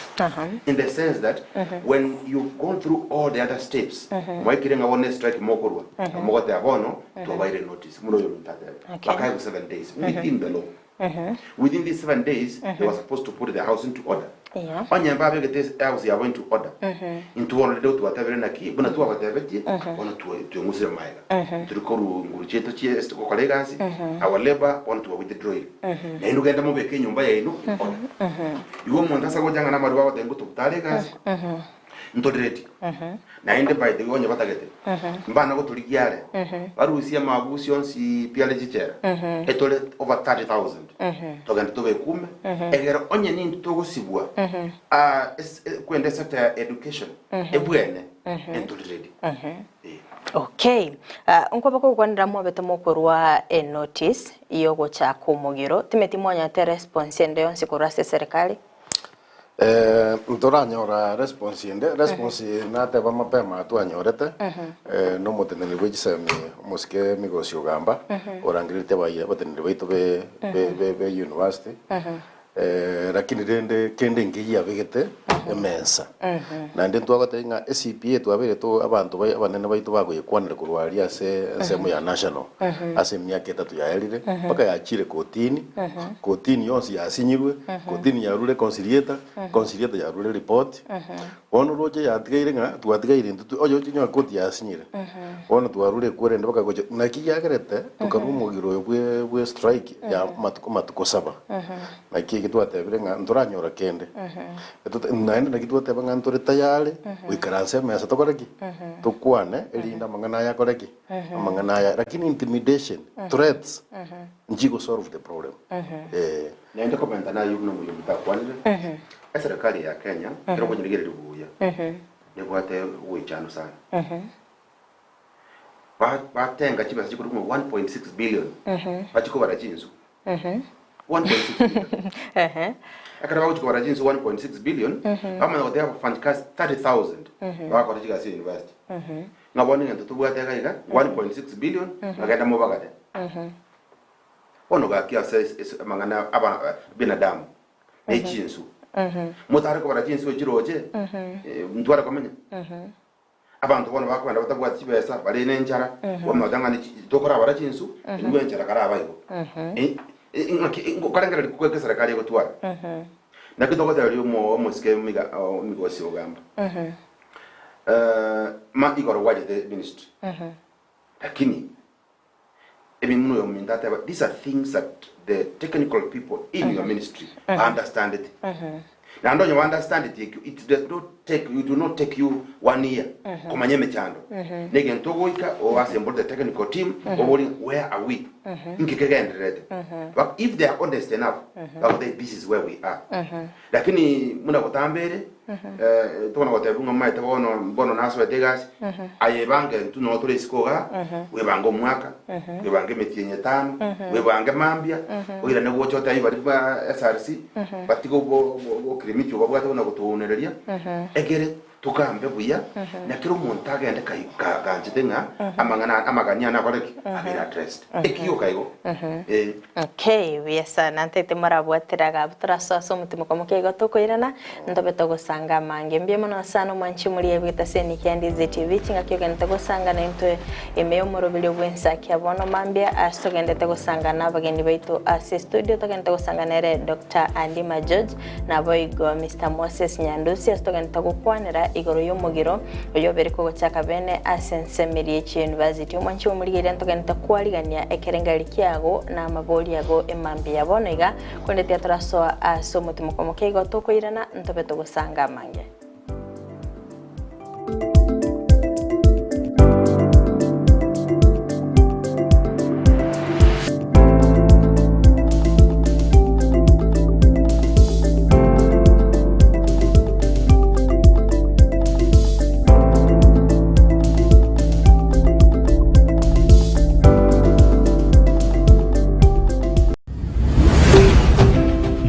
in the sense that when you've gone through all the other steps, mwaikire ng'a bono e strike mokorwa, mogoteba bono twabaire notice, buna oyo omonto ateba. Okay. Bakaegwa 7 days within the law. Within these 7 days they were supposed to put the house into order. Yeah. Onye mbabegete house yabo into order, intwe bono rende twatebire naki buna twabatebetie, bono tweng'usire magega. Turi korwa nguru chiaito chie gokora egasi, our labour bono twa withdrawire. Naende ogende mobeke enyomba yaino in order. Igo omonto ase agocha ng'a namarwa agoteba ngotobutare egasi, ntori ready. Naende by the way onye batagete, mbana gotorigia are, barusie amabusi onsi pi are chichera, etore over 30,000, togende tobekume, egere onye nintwe togosibwa, ah, es- eh, kwenda esector ya education, ebwene, entori ready. Eh. Okay. Ah, nkoba kogokwanera mwabete mokorwa enotice yogochaka omogiro, timeti mwanyete response ende yonsi korwa ase eserikali? Ntoranyora response ende, response nateba mapema twanyorete, na omoteneneri bwe chisemi omosike Migosi Ogamba, orangeretie abayi abateneneri baito be be be be university, lakini rende kende nkeyia abegete emesa. Naende ntwagotebia ng'a eCPA twabeire to abanto bai abanene baito bagoyekwanera korwa aria ase ensemo ya national, ase emiaka etato yaerire, mpaka yachire kotini, kotini yonsi yasinyirwe, kotini yarure conciliator, conciliator yarure report, bono roche yatigaire ng'a twatigaire intwe twe oyo ochinyora koti yasinyire, bono twarure ekwerende mpaka gocha naki yagerete tokarwa omogiro oyo bwe bwe strike ya amatuko amatuko saba. Naki eki twatebire ng'a ntoranyora kende, naende naki twateba ng'a ntore tayari goikaransa emesa tokore ki? Tokwane erinde amang'ana aya akore ki? Amang'ana aya lakini intimidation, threats, nchigo solve the problem. Eh. Naende komenta nayio buna omoyombi takwanire, eserekari ya Kenya ekero okonyerigereria buya, nebwate ogoichanu sana. Batenga chibesa chikorwa 1.6 billion bachie kobara chinsu. 1.6 billion. Ekero bagochia kobara chinsu 1.6 billion, bamanya goteba abafanyikazi 30,000 bagakora chigasi ya university. Ng'a bono egento tobwate iga iga 1.6 billion, bagenda mobagane. Bono gaki ase ase amang'ana aba binadamu ne chinsu. Motare kobara chinsu echiroche, ntware komenya. Abanto bono bakogenda batabwati chibesa, bare nenchara, bamanyete ng'a tokorabara chinsu, inwe enchara karaba igo. Ng'aki nkorengereria ki eserekari egotwara? Naki togoteberia omo omosike omiga omigosi ogamba. Ma igoro gwachete ministry, lakini ebi buna oyo ominto ateba, these are things that the technical people in your ministry ba understandeti. Naende onye ba understandeti ekio, it does not take, it will not take you one year komanya emechando. Na egento ogoika o assemble the technical team, oborie where are we? Inki kegendererete? But if they are honest enough, bagotebia this is where we are. Lakini buna botambe ere, tokona gotebia ng'a omanyete bono bono nasoete egasi, aye ebange intwe noo tore isiko igaa, bwebange omwaka, bwebange emetienyi etano, bwebange mambia, oirane gocha otebie baria ba SRC, batige obo obokirimiti obabwate buna gotounereria, egere togambe buya, na kera omonto agende kai ka ganchete ng'a amang'ana amagani ane akore ki? Abeire addressed. Ekioka igo, eh. Okay, buya sana ntaete morabwatera gabu torasoa ase omotimoko moke igo tokoirana ntobe togosanga amange. Mbuya mono sana omwanchi omoria ebwete ase eniki ya Ndizi TV chingaki ogendete gosanga naintwe ime y'omoroberio bw'ensakia bono mambia ase togendete gosanga nabageni baito ase estudio togendete gosanga nere Doctor Andima George Naboigo Mister Moses Nyandusi ase togenderete gokwanera igoro y'omogiro oyio obere kogochaka bene ase ensemo eria y'echiyunivasiti. Omwanchi bw'omorigereria ntogenderete kwarigania ekerengererio kiago na amabori ago emambia ya bono iga, korende tiga torasoa ase omotimoko omoke igo tokoirana ntobe togosanga amange.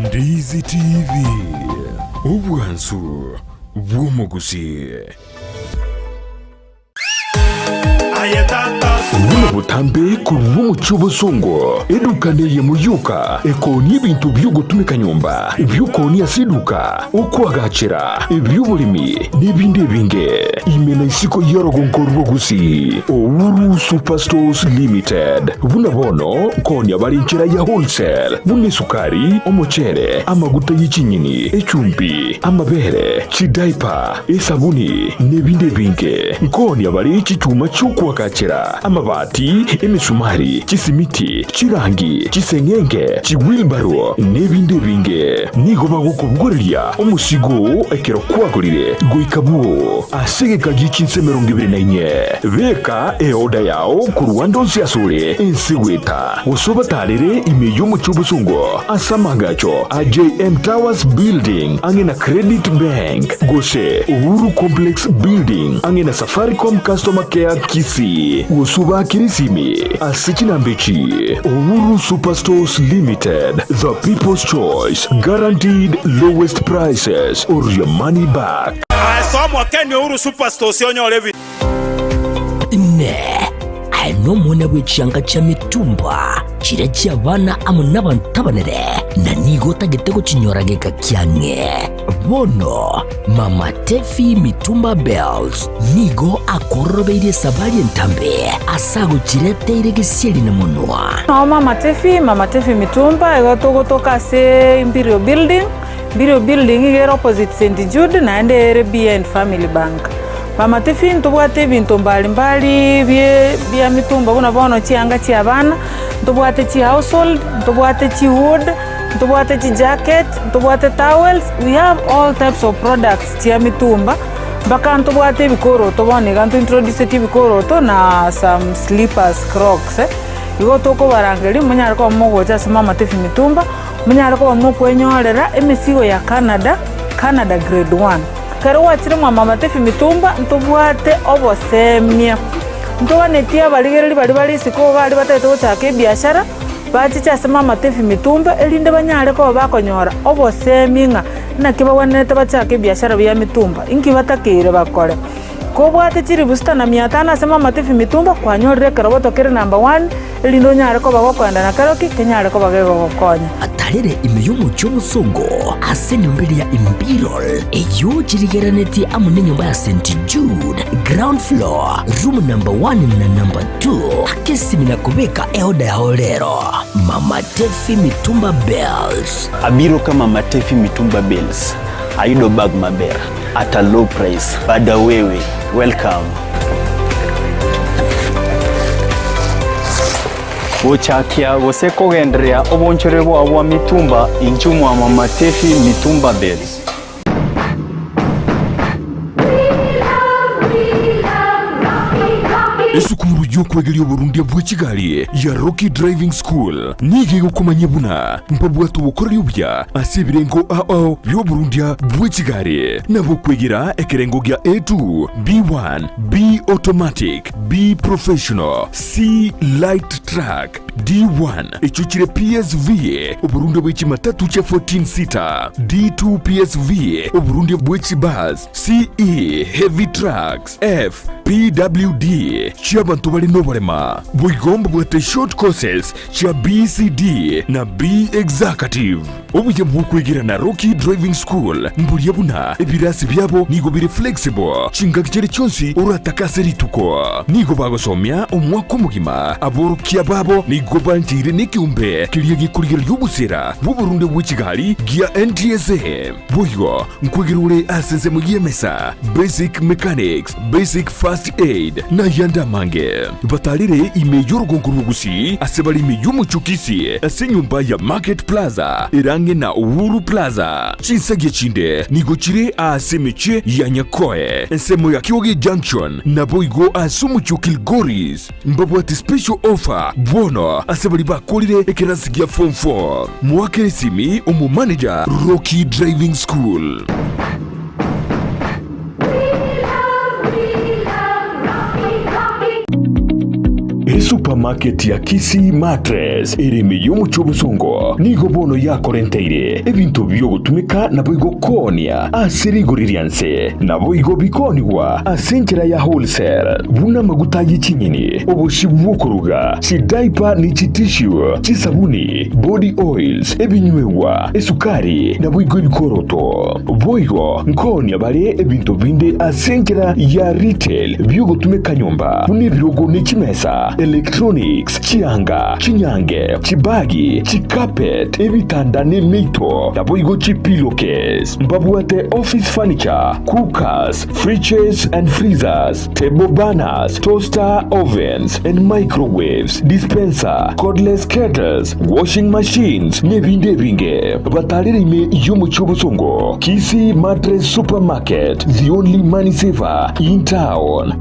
Ndizi TV, obwansu bw'omogusii. Aye tata. Buna botambe korwa omochie obosongo, eduka neyemo yoka ekoonia ebinto bi'ogotumeka nyomba, ebi'okoonia ase eduka, okoagachera, ebi'oboremi, na ebinde ebinge. Ime na isiko y'orogongo rwa Gusii, Uhuru Superstores Limited. Buna bono nkoonia bare enchera ya wholesale, buna esukari, omochere, amaguta ye chinyeni, echumbi, amabere, chidaipa, esabuni, na ebinde ebinge. Nkoonia bare chichuma chi'okoagachera, amabati, emesumari, chisimiti, chirangi, chiseng'enge, chiwilbaro, na ebinde ebinge. Nigo bagokobogoreria omosigo oo ekero kwagorire goika bwoo ase egeka gie chinsa 24. Beka eoda yao korwa ande onsi asore ense goeta, gose obatarere ime y'omochie obosongo ase amaagacho a JM Towers Building ang'e na Credit Bank, gose Uhuru Complex Building ang'e na Safaricom Customer Care Kisii, gose obaakere esimi ase chinamba echi, Uhuru Superstores Limited, the people's choice, guaranteed lowest prices or your money back. Ase omokeni Uhuru Superstores onyore ebi. Inee! Aye nomwana bwe chianga chia mitumba, chiria chi'abana amo nabanto abanene, na nigo otagete gochinyora geka kiang'e? Bono Mama Tefi Mitumba Bells nigo akororobeirie esabari entambe ase agochireteire gesieri na monwa. Nao Mama Tefi, Mama Tefi Mitumba, igo togotoka ase Imperial Building, Imperial Building iga ere opposite St Jude naende ere behind Family Bank. Mama Tefi ntobwate ebinto mbali mbali bie bia mitumba buna bono chianga chia abana, ntobwate chihousehold, ntobwate chihood, ntobwate chijacket, ntobwate towels, we have all types of products chia mitumba, mpaka ntobwate ebikoroto bono iga ntointroducetie ebikoroto na some slippers, crocs. Igo tokobarangeria monyare koba mogocha ase Mama Tefi Mitumba, monyare koba mokwenyorera emesigo ya Canada, Canada grade one. Ekero gwachire mwa Mama Tefi Mitumba ntobwate obosemia, ntoganetie abarigereria baria bare isiko baria batagete gochaka ebiashara, bachiche ase Mama Tefi Mitumba erinde banyare koba bakonyora obosemi ng'a naki bagwenerete bachake ebiashara bia mitumba, inki batakeire bakore. Kobwate chilifu sita na mia tano ase Mama Tefi Mitumba kwanyorire ekeroboto kere number one erinde onyare koba gokoenda na keroki kenyare koba gegogokonya. Atarere ime y'omochie omosongo ase enyomba eria ya Imperial, eyio chirigerenetie amo nenyomba ya St. Jude, ground floor, room number one na number two. Aka esimi na kobeka eoda yao rero. Mama Tefi Mitumba Bales. Abiro ka Mama Tefi Mitumba Bales, ayudo bag maber at a low price. Bada wewe, welcome. Gochakia gose kogendereria obonchore bwao bwa mitumba inchuo mwa Mama Tefi Mitumba Bales. Esukuru y'okwegeria oborundia bwe chigari ya Rocky Driving School nigo egokomanyia buna mbabwate obokoreri obuya ase ebirengo ao bi'oborundia bwe chigari, nabo okwegera ekerengo gia A2, B1, B Automatic, B Professional, C Light Truck, D1 echio chire PSV, oborundia bwe chimatatu chia 14 seater, D2 PSV, oborundia bwe chibus, CE Heavy Trucks, F PWD chi'abanto bare noborema. Boigo mbabwate short courses chia BCD na B Executive. Obuya bw'okwegera na Rocky Driving School mboria buna ebirasi biabo nigo bire flexible chingaki chiria chionsi oratake ase rituko. Nigo bagosomia omwaka omogima, aborokia babo nigo bancheire nekeombe keria gekorigereria obosera bw'oborunde bwe chigari gia NTSA. Boigo nkwegera ore ase ensemo y'emesa, basic mechanics, basic first aid, na ayande amange. Batarire ime y'orogongo rw'Ogusii ase bare ime y'omochie o Kisii ase enyomba ya Market Plaza ere ang'e na Uhuru Plaza. Chinsagia chinde nigo chire aase emechie ya Nyakoe, ensemo ya Kioge Junction, naboigo ase omochie o Kilgoris. Mbabwate special offer bono ase baria bakorire ekerasi gia form 4. Moakere esimi omomanager Rocky Driving School. Esupermarket ya Kisii Mattress ere ime y'omochie obosongo nigo bono yakorenteire ebinto bi'ogotumeka naboigo koonia ase rigori ria nse, naboigo bikoonigwa ase enchera ya wholesale, buna amaguta ye chinyeni, obosie bw'okoruga, chidiaper ne chitissue, chisabuni, body oils, ebinywegwa, esukari, naboigo ebikoroto. Boigo nkoonia bare ebinto binde ase enchera ya retail bi'ogotumeka nyomba, buna ebirogo ne chimesa, electronics, chianga, chinyange, chibagi, chicarpet, ebitanda ne emeito, naboigo chipillowcase. Mbabwate office furniture, cookers, fridges and freezers, table burners, toaster ovens and microwaves, dispenser, cordless kettles, washing machines, nebinde ebinge. Batarere ime y'omochie obosongo, Kisii Mattress Supermarket, the only money saver in town.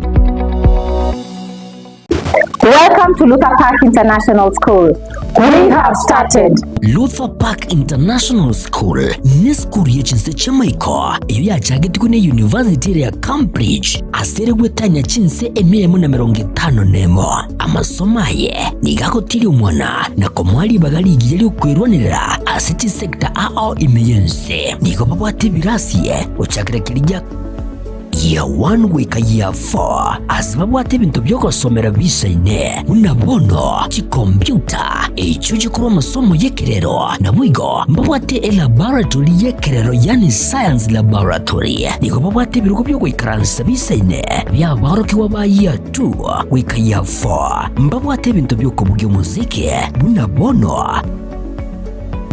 Welcome to Luther Park International School. We have started. Luther Park International School nesukuru ye chinse chi'amaiko eyio yachagetigwe ne University ere ya Cambridge ase ere gwetania chinse emia emo na emerongo etano nemo. Amasomo aye nigo agotiria omwana na komoa ribaga rigiya ri'okwerwanerera ase chisecta ao ime y'ense. Nigo babwate ebirasi gochakera keria gia Year 1 goika Year 4 ase babwate ebinto bi'ogosomera bisaine, buna bono chikompiuta, echio chikorwa amasomo y'ekerero, naboigo mbabwate elaboratory y'ekerero yaani science laboratory. Nigo babwate ebirogo bi'ogoikaransa bisaine bi'aborokigwa ba Year 2 goika Year 4. Mbabwate ebinto bi'okobugia omosiki buna bono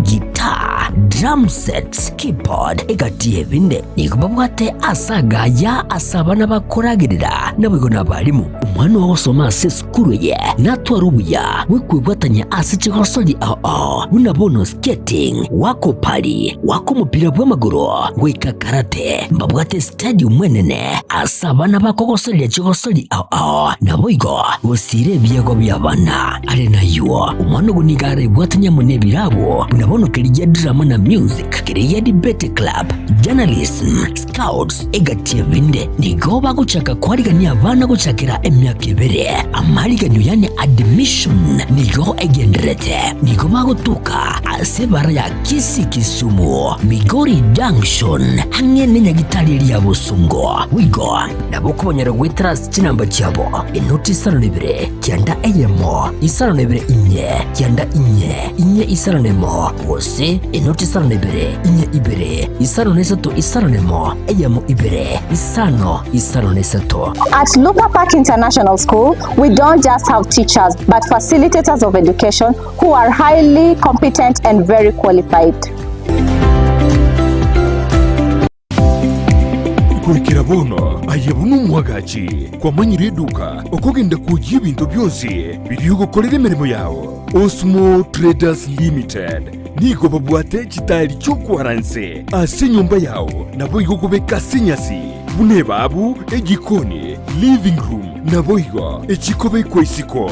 guitar, drum sets, keyboard, egati y'ebinde. Nigo babwate ase agaya ase abana bakoragerera, naboigo nabarimu. Omwana ogosoma ase esukuru eye natware obuya bw'okwebwatania ase chigosori ao ao buna bono skating, goaka opari, goaka omopira bw'amagoro, goika karate. Mbabwate estadium enene ase abana bakogosoreria chigosori ao ao, naboigo gosiira ebiegwa bi'abana. Are nayio, omwana ogo nigo arebwatanie amo nebirabo, buna bono keria gia drama na music, keria gia debate club, journalism, scouts, egati ebinde. Nigo bagochaka koarigania abana gochakera emiaka ebere. Amariganio yani admission nigo egendererete. Nigo bagotoka ase ebara ya Kisii Kisumu, Migori Junction, ang'e nenyagitari eria ya Bosongo. Boigo nabo okobanyora goetera ase chinamba chiabo, enoti isano na ibere, kianda eyemo, isano na ibere inye, kianda inye, inye isano na emo, gose enoti isano na ibere, inye ibere, isano na isato isano na emo, eyemo ibere, isano, isano na isato. At Luther Park International School, we don't just have teachers, but facilitators of education who are highly competent and very qualified. Goikera bono aye buna omwagachi kwamanyire eduka okogenda kwoyia ebinto bionsi biria ogokorera emeremo yao. Osmo Traders Limited nigo babwate chitairi chi'okwara nse ase enyomba yao naboigo kobeka ase enyasi buna ebabu, ejikoni, living room naboigo echikobekwa isiko.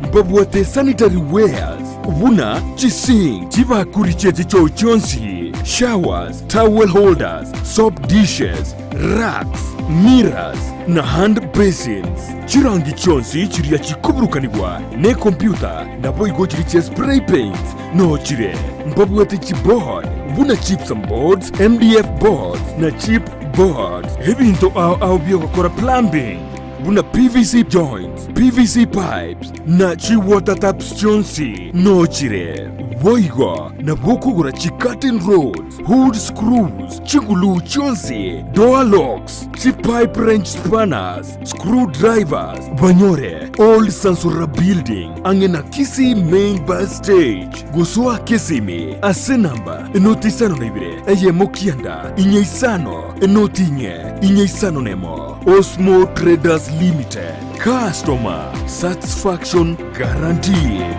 Mbabwate sanitary wares buna chisink, chibakuri chie chichoo chionsi, showers, towel holders, soap dishes, racks, mirrors, na hand basins. Chirangi chionsi chiria chikoburukanigwa nekompyuta naboigo chiria chia spray paints noo chire. Mbabwate chiboard buna gypsum boards, MDF boards na chip boards. Ebinto ao ao biogokora plumbing buna PVC joints, PVC pipes, na chi-water taps chionsi nochire. Boigo nabo okogora chi-curtain rods, hood screws, chiguluu chionsi, door locks, chi-pipe wrench spanners, screw drivers, banyore Old Sansora Building ang'e na Kisii Main Bus Stage. Gosoa Kisimi ase namba enoti isano na ibere eyemo kianda inye isano enoti inye inye isano nemo. Osmo Traders Limited, customer satisfaction guaranteed.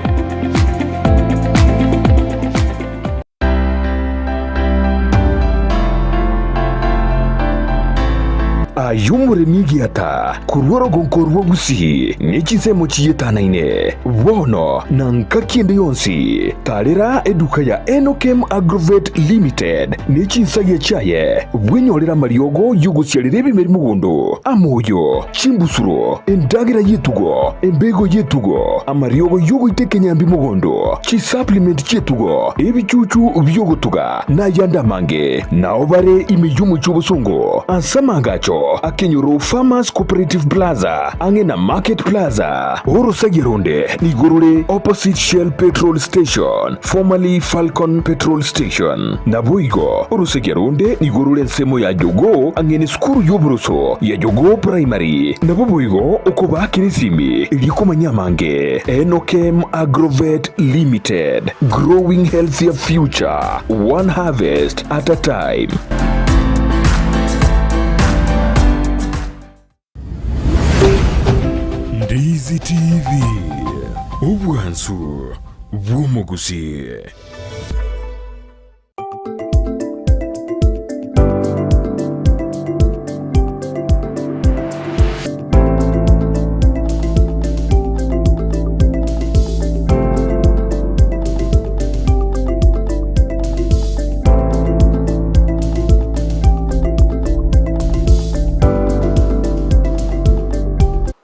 Aye omoremi egiata korwa orogonko rwa Gusii ne chinsemo chietanaine, bono na ngaki ende yonsi, tarera eduka ya Enokem Agrovet Limited ne chinsagia chiaye, bwenyorere amariogo y'ogosiarera ebimeri mogondo, amoyo, chimbusuro, endagera y'etugo, embego y'etugo, amariogo y'ogoita ekenyambi mogondo, chisupplement chi'etugo, ebichuchu bi'ogotuga, na ayande amange. Nao bare ime y'omochie obosongo, ase amaagacho akenyoro Farmers Cooperative Plaza, ang'e na Market Plaza. Orosagia ronde nigo rore opposite Shell Petrol Station, formerly Falcon Petrol Station. Naboigo orosagia ronde nigo rore ensemo ya Jogoo ang'e nesukuru y'oboroso ya Jogoo Primary. Nabo boigo okobaakera esimi erio komanya amange. Enokem Agrovet Limited, growing healthier future, one harvest at a time. Ndizi TV, obwansu bw'omogusii.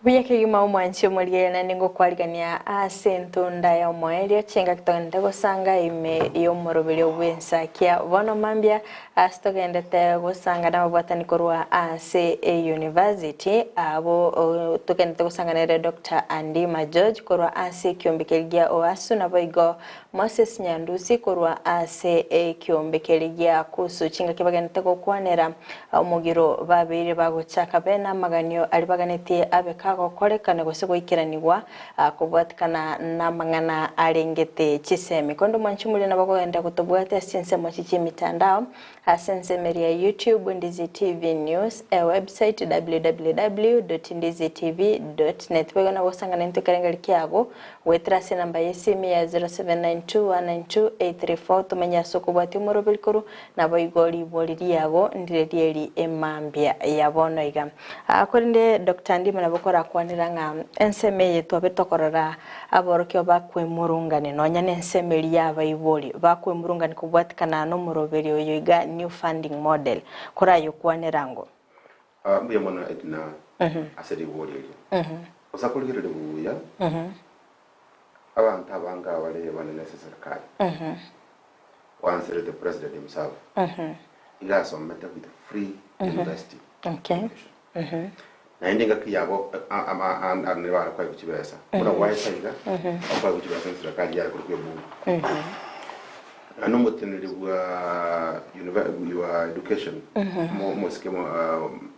Buya kegima omwanchi omorigereria naende ngokwarigania ase entunda y'omoerio chingaki togenderete gosanga ime y'omoroberio bw'ensakia bono mambia ase togendete gosanga nababwatani korwa ase eyunivasiti abo togendete gosanga nere Doctor Andima George korwa ase ekiombe keria gia OASU naboigo Moses Nyandusi korwa ase ekiombe keria gia Kusu chingaki bagenderete gokwanera omogiro babeire bagochaka be namaganio aria baganetie abe kagokorekana gose goikeranigwa kobwatikana namang'ana arengete chisemi. Korende omwanchi omoria nabo okogenda gotobwatia ase chinsemo echi chi'emitandao ase ensemo eria ya YouTube Ndizi TV News, ewebsite www.ndizitv.net. Boigo nabo ogosangana naintwe ekerengerio kiago goetera ase enamba y'esimi ya 0792192834 tomenye ase okobwatia omoroberi korwa naboigo ribori riago ndire rieri emambia ya bono iga. Korende Doctor Ndima nabo korakwanera ng'a ensemo eye twabe tokorora aborokigwa bakwemurungania nonya nensemo eria y'abaibori bakwemurungania kobwatikana nomoroberi oyo iga new funding model korayokwanera ngo. Mbuya mono Edna ase ribori erio. Gose akorigereria buya abanto abange abare abanene ase eserikari once the president himself iga asomete with free university education. Naende engaki yabo abande bare koegwa chibesa buna gwaeta iga bakoegwa chibesa ne serikali yare korokwa ebunge. Naende omoteneneri bwa your education omosike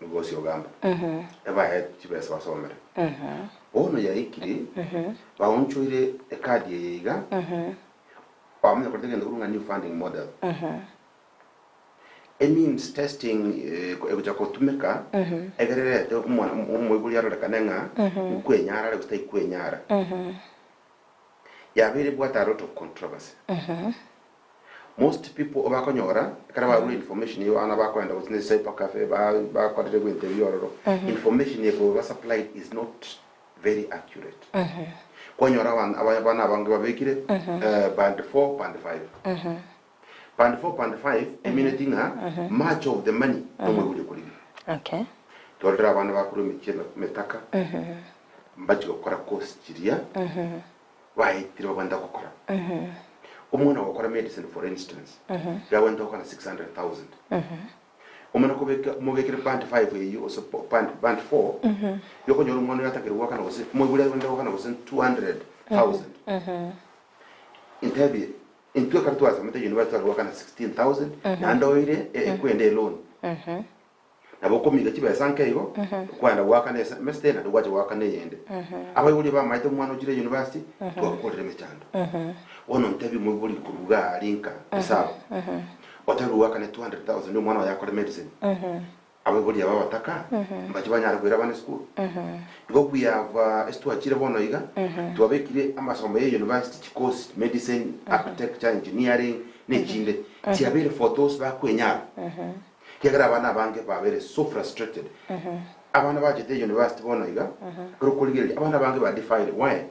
Migosi Ogamba ebae chibesa basomere. Bono yaikire baonchoire ekadi eye iga bamanya koreta egento korwa ng'a new funding model. Emeans testing egocha gotumeka egererete omwana omoibori arorekane ng'a nkwenyara are gose taikwenyara. Yabeire ebwate a lot of controversy. Most people obakonyora ekero barure information eywo abana bakoenda gose ne cyber cafe bakorire ebinto ebio ororo, information ekoba supplied is not very accurate. Kwanyora abana abange babekire band 4, band 5. Band 4, band 5 emineti ng'a much of the money nomoibori okorigia. Okay. Twarorire abana bakorwa emechie emetaka mbachie gokora course chiria baetire babwenerete gokora. Omwana ogokora medicine for instance, iga abwenerete gokora 600,000. Omwana kobeka omobekere band 5 eyio gose band band 4, igo okonyora omwana oyo atakire goakana gose omoibori abwenerete goakana gose 200,000. Intebie, intwe ekero twasomete university tware goakana 16,000 naende oire ekwende eloan. Nabo okomiga chibesa nke igo, kwagenda goakana esemester naende gwacha goakana eyende. Abaibori bamaete omwana ochire university, twakorire emechando. Bono ntebie omoibori korwa iga aria nka esabu, otebiwe oakane 200,000 omwana oye akore medicine, abaibori aba abataka mbache banyare koira abana esukuru? Igo we have ase twachire bono iga, twabekire amasomo ya university chikosi, medicine, architecture, engineering, na echinde, chiabeire for those bakwenyara. Ekiagera abana abange babeire so frustrated. Abana bachete university bono iga, ekero okorigereria abana abange ba defile why?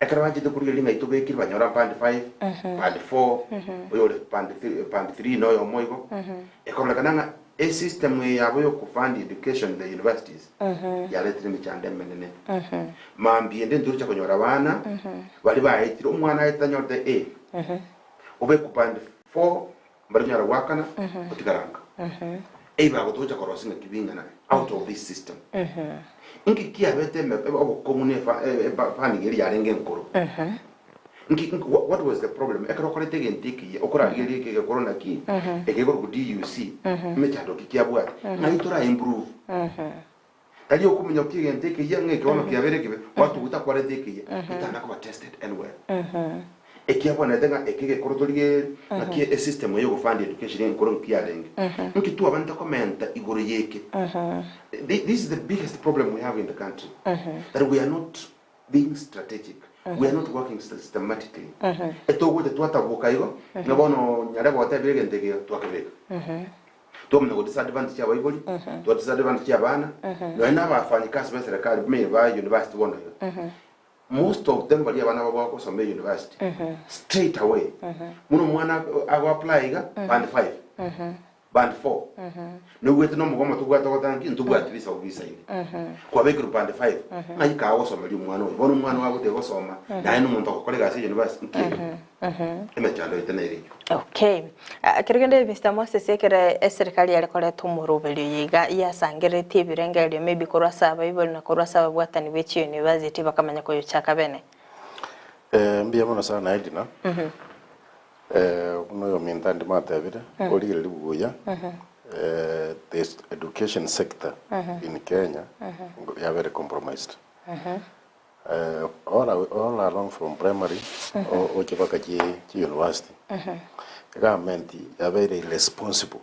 Ekero bachete korigereria ng'a tobekire banyora band 5, band 4, oyore band 3 band 3 na oyomo igo, ekororekana ng'a esystem eye yabo ya okofund education in the universities yaretire emechando emenene. Mambia ende ntoroche konyora abana baria baetire, omwana aetete anyorete A, obekwe band 4 Mbare konyara goakana otigaranka. Eibago togocha korosia ng'aki bing'ana out of this system. Inki kiabete eme obokong'u ne efa e funding eria yarenge enkoro? Nki nki what was the problem? Ekero okorete egento ekiya okorarigereria eke egekoro naki, eke ekorokwa DUC, emechando ki kiabwate, ng'ai tora improve? Tari okominyokia egento ekeyia ng'a ekegono kiabeire ekibe, gwatuguta kwareta ekeyia, getana koba tested and well. Ekiabwenerete ng'a eke egekoro torigererie ng'aki esystem eye yogofund education enkoro nki yarenge. Nki twabanete komenta igoro y'eke? This is the biggest problem we have in the country, that we are not being strategic, we are not working systematically. Etogocha twataboka igo, ng'a bono nyarebe otebire egento eke iga, twakebeka. Twamanya go disadvantage abaibori, twa disadvantage abana, nonya na abafanyikazi be serikali me ba university bono iga. Most of them baria abana babo bagosoma e university, straight away, buna omwana ago apply iga, band 5, band 4, noigwete na omogomo tobwate ogoteba nki ntobwati risabu bisaine. Kwabekerwa band 5, ng'ai kagosomeria omwana oyo? Bono omwana oyo agotiga gosoma, naye na omonto ogokora egasi e university, nki eke? Emechando yaito nere eyio. Okay. Ekero kende Mister Moses ekero eserikari yare koreta omoroberio oyo iga yasangereretie ebirengererio maybe korwa ase abaibori na korwa ase ababwatani be chiuniversity bakamanya koyochaka bene. Mbuya mono sana Edna. Buna oyominto ande mwatebire, origereria buya, the education sector in Kenya yabere compromised. All along from primary gochia mpaka chi university, egovernment yabeire irresponsible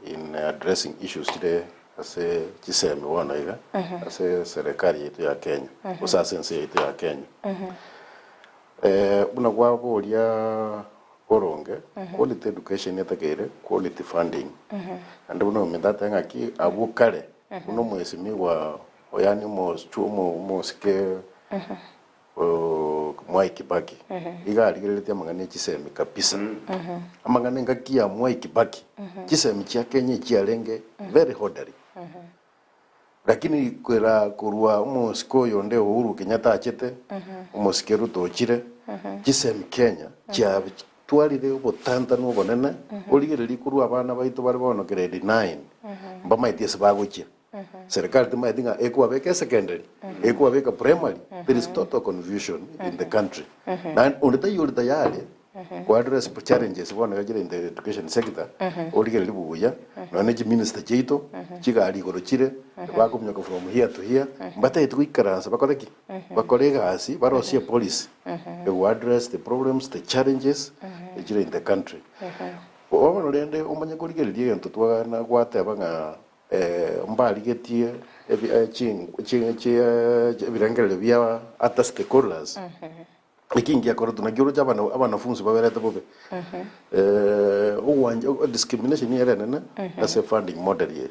in addressing issues chire ase chisemi bono iga ase serikali yaito ya Kenya gose ase ense yaito ya Kenya. Buna kwaboria boronge, quality education etakeire quality funding, naende buna ominto ateba ng'aki abwo kare buna omwesimigwa Yaani omosike Mwai Kibaki iga arigereretie amang'ana e chisemi kabisa. Amang'ana engaki ya Mwai Kibaki, chisemi chia Kenya echiarenge very hodari. Lakini kwera korwa omosike oyo onde Uhuru Kenyatta achete, omosike Ruto ochire, chisemi Kenya chiatwarire obotantanu obonene, origererie korwa abana baito bare bono grade 9, mbamaeti ase bagochia. Serikali timanyeti ng'a ekobabeka esecondary, ekobabeka primary, there is total confusion in the country. Naende onde taiyo ore tayari ko address challenges bono iga chire in the education sector, origererie buya, nonya ne chiminister chiaito, chigari igoro chire, bakominyoka from here to here, mbatagete goikaransa bakore ki? Bakore egasi, barosie epolicy ego address the problems, the challenges chire in the country. Bono rende omanye korigereria egento twagana gwateba ng'a Mbarigetie ebirengererio bia other stakeholders, eki ngiakoretwe nakio oroche abanafunsi baberete bobe. Ogwancha discrimination nigo ere enene ase funding model eye.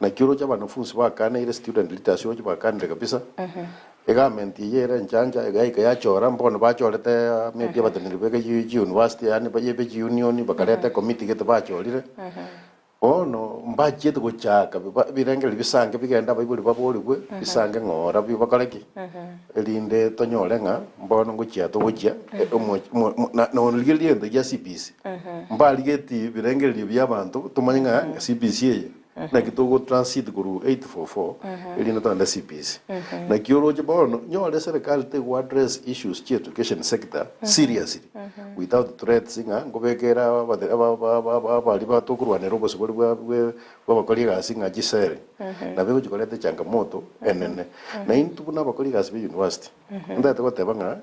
Nakio oroche abanafunsi bakaneire student leaders roche bakanire kabisa, egovernment eye ere enchancha egaika yachora mbono bachorete maybe abateneneri be chiuniversity yaani be chiunion bakareta ecommittee gete bachorire. Bono mbachiete gochaka ebirengererio bisange bigende abaibori baborigwe, bisange ng'ora bakore ki? Erinde tonyore ng'a mbono ngochia togochia na origereria egento gia CBC, mbarigetie ebirengererio bia abanto tomanye ng'a CBC eye naki togo transit korwa 844 erinde togende CBC. Naki oroche bono, nyore eserekari tego address issues chia education sector seriously. Without threats ng'a nkobekere abaria batokorwanera obosibore bw'abakori egasi ng'a chisere, nabo egochia koreta echangamoto enene. Na intwe buna abakori egasi be university, ntagete goteba ng'a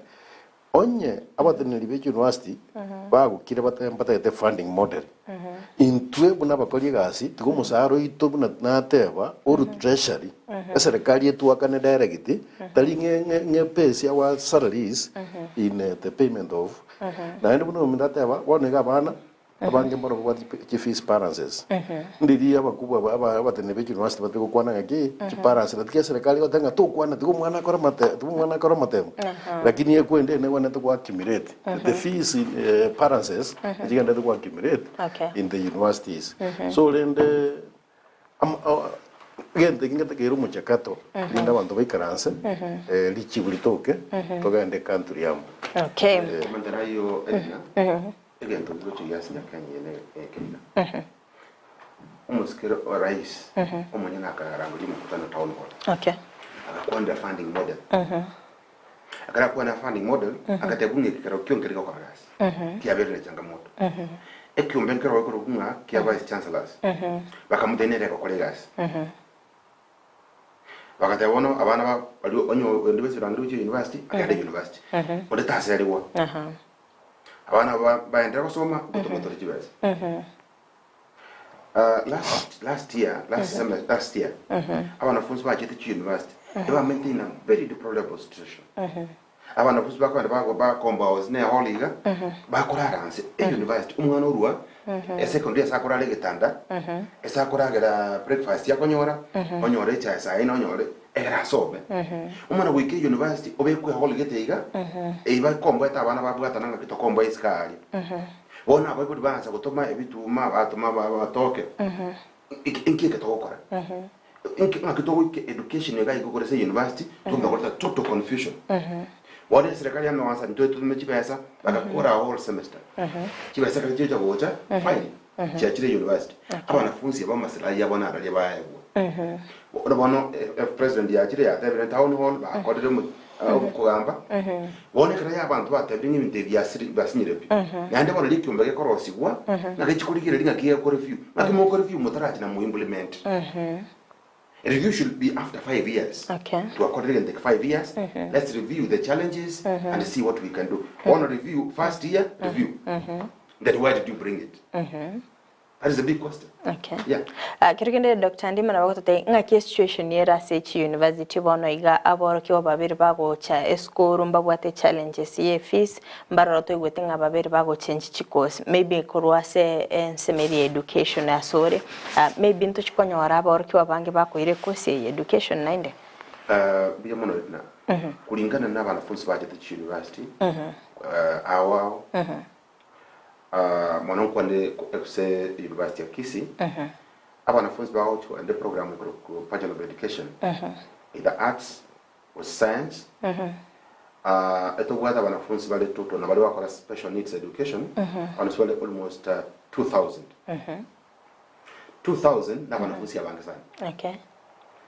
onye abateneneri be chiuniversity bagokire mbatagete funding model, intwe buna abakori egasi tiga omosara oito buna nateba orwe treasury, eserekari etwakane direct, tari ng'e base our salaries in the payment of, naende buna omonto ateba, bono iga abana. Abange mbono babwate chi fees balances. Ndiria abakubwa aba aba abateneneri be chiuniversity batari gokwana ng'aki, chibalance naki eserekari egoteba ng'a tokwana tiga omwana akore amate tiga omwana akore amatemo. Lakini ekwende ene egwenerete go accumulate the fees balances echigenderete go accumulate in the universities. So rende ama egento eke ngetakeire omochakato rinde abanto baikaranse richibu ritoke togende ecountry amo. Okay. Komentera ayio Edna, Egento ngegochia giasinya Kenya eye nekeiga. Omosikere o rais omonyene akarangeria omokutano town hall. Okay. Agakwanera funding model. Ekero akwanera funding model, agatebwa ng'a ekero kio nkeri gokora gasi. Kiaberire changamoto. Ekiombe nkero gekorokwa ng'a kia vice chancellors. Bakamotebia nere egokora egasi. Bagateba bono abana ba baria onye onde bwensi orangire gochia university, agende university. Onde taserigwa. Abana aba baenderere gosoma gotoma tore chibesa. Last last year last semester last year abanafunzi bachete chi university ebamenyete in a very deplorable situation. Abanafunzi bakogenda bago bakomba house ne hall iga bakorara nse e university omwana orwa esecondary ase akorara egetanda ase akoragera breakfast akonyora onyore echae saa ine onyore Ekero asome, omwana goika eyunivasiti obekwe hall gete iga, eyio bakomboete abana babwatana ng'aki tokomboa isiko aaria. Bono abaibori baansa gotoma ebituma, batoma amatoke, inki eke togokora? Inki ng'aki togoika education iga iga igoro ase eyunivasiti, togenda koreta total confusion. Bono eserekari yamewansa intwe totome chibesa, bagakora whole semester. Chibesa ekero chigocha gocha, fine. Chiachire university abanafunsi aba amasilahi abo nararia baegwa. Bono bono president yachire yatebire town hall bakorire okogamba. Bono ekero ya abanto batebire ng'a ebinto ebi biasiri biasinyire pi. Naende bono rikiombe gekorosigwa ng'a gechi korigereria ng'aki gekore review. Ng'aki mokore review motarachi na mo implement. Review should be after 5 years. Twakorire egento eke 5 years, let's review the challenges and see what we can do. Bono review, first year review. Then why did you bring it? That is a big question. Okay. Yeah. Ah, kero kende Dr. Ndima nabo agototebia ng'aki esituation ere ase chiuniversity bono iga aborokigwa babere bagocha esukuru mbabwate challenges ye fees mbaroro toigwete ng'a babere bagochange chicourse maybe korwa ase ensemo eria ya education ase ore ah, maybe ntochi konyora aborokigwa abange bakoira ecourse eye ya education naende. Ah, mbuya mono Edna. Kulingana na abanafunzi bachete chiuniversity, ao ao, Mono nkwane ase University ya Kisii, abanafunzi bagochi kogenda eprogram ekorokwa Bachelor of Education, either Arts gose Science, etobwate abanafunzi bare total na baria bagokora special needs education, abanafunzi bare almost 2000. 2000 na abanafunzi abange sana. Okay.